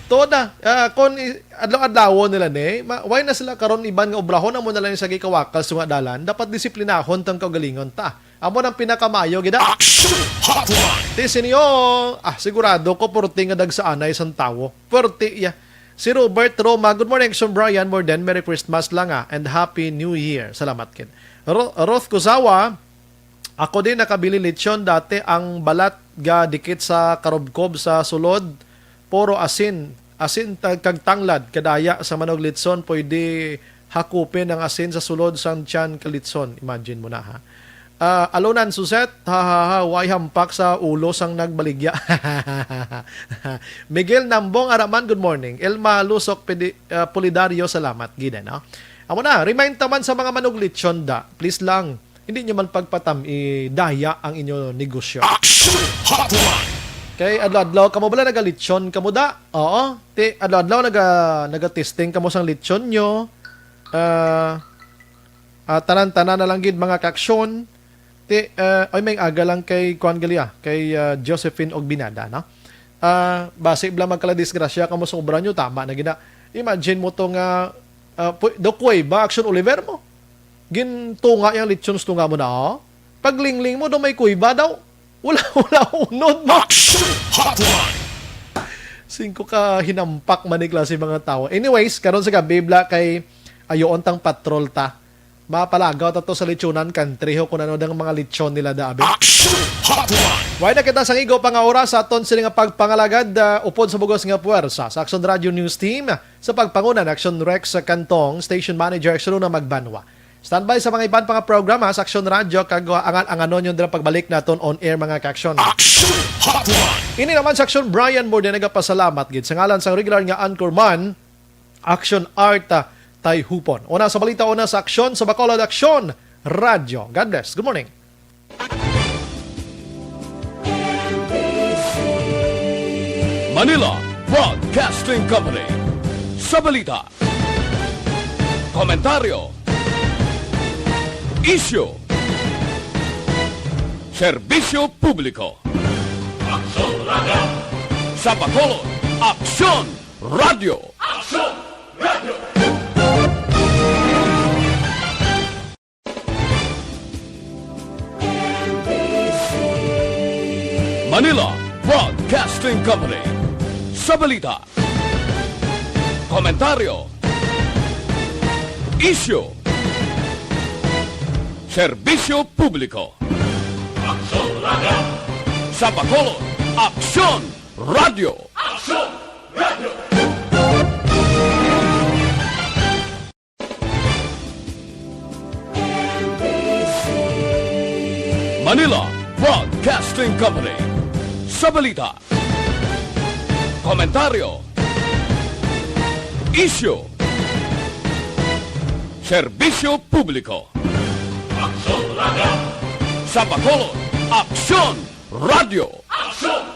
Tuod na, ah, kung i-, adlaw-adlawon nila ni, ma-, why na sila karon iban nga obrahon, amo na lang yung sa gikawakal sa nga dalan, dapat disiplinahon tang kaugalingon ta. Amo nang pinakamayo gid, ah. Action Hotline. Ti sinyo, ah, sigurado ko, purti nga dagsaanay sang tawo. Purti, ya. Si Robert Roma, good morning, Action Brian, more than Merry Christmas lang, ah, and Happy New Year. Salamat, kid. Ro-, Ruth Kuzawa, ako din nakabili lechon dati, ang balat ga dikit sa karubkob sa sulod, puro asin, asin tag-, kag tanglad, kadaya sa manug litson, pwede hakupin ang asin sa sulod sang tiyan ka litson. Imagine mo na, ha. Ah, Alonan Suset, ha, ha, ha, way hampak sa ulo sang nagbaligya. Miguel Nambong Araman, good morning. Elma Lusok Pidi-, ah, Pulidario, salamat gid, no? Amo na, remind taman sa mga manuglitsyon da, please lang, hindi nyo man pagpatam-i daya ang inyo negosyo. Action Hotline! Kay adlaw-adlaw kamo bala nagalitsyon kamo da? Oo. Ti adlaw-adlaw naga nagatesting kamo sang litsyon nyo. Ah, ah, tanan-tanan na lang gid, mga kaaksyon. Ti, ah, ay, may aga lang kay kuan gali, ah, kay, ah, Josephine Ogbinada, no? Ah, basi bala magkaladisgrasya kamo sa obra nyo, tama na gid na. Imagine mo to nga, ah, pu- do kuweba, Action Oliver mo. Gintunga yang lechon sa tunga mo na, oh. Paglingling mo, do may kuweba daw. Wala, wala unod mo. Action Hotline! Singko ka hinampak man ni klase mga tawo. Anyways, karon sa gabi, bla, kay ayoon tang patrol ta. Mapalagaw ta to sa Lechonan Country, ho, kung ano dang mga lechon nila, da, abi. Action Hotline! Way na kita sang igo pa nga oras sa aton sini nga pagpangalagad, ah, upod sa bugos nga puwersa sa Action Radio News Team, sa pagpanguna ni Action Rex Cantong, Station Manager Action Luna Magbanwa. Standby sa mga iban pa nga programa sa Action Radio, kag, uh, angan-anganon yung dira pagbalik naton on air, mga ka-action. Action Hotline! Ini naman sa Action, Brian Morde nagapasalamat gid sa ngalan sang regular nga anchorman, Action Art, uh, Tayhupon. Una sa balita, una sa aksyon sa Bacolod Action Radio. God bless. Good morning. Manila Broadcasting Company. Sa balita, komentaryo, isyu, serbisyo publiko. Aksyon Radio. Sa Bacolod, Aksyon Radio. Aksyon Radio. Manila Broadcasting Company. Sa balita, komentaryo, isyu, serbisyo publiko. Aksyon Radio. Sa Bacolod, Aksyon Radio. Aksyon Radio. Manila Broadcasting Company. Sa balita, komentaryo, isyu, serbisyo publiko. Aksyon Radio. Sa Bacolod, Aksyon Radio. Aksyon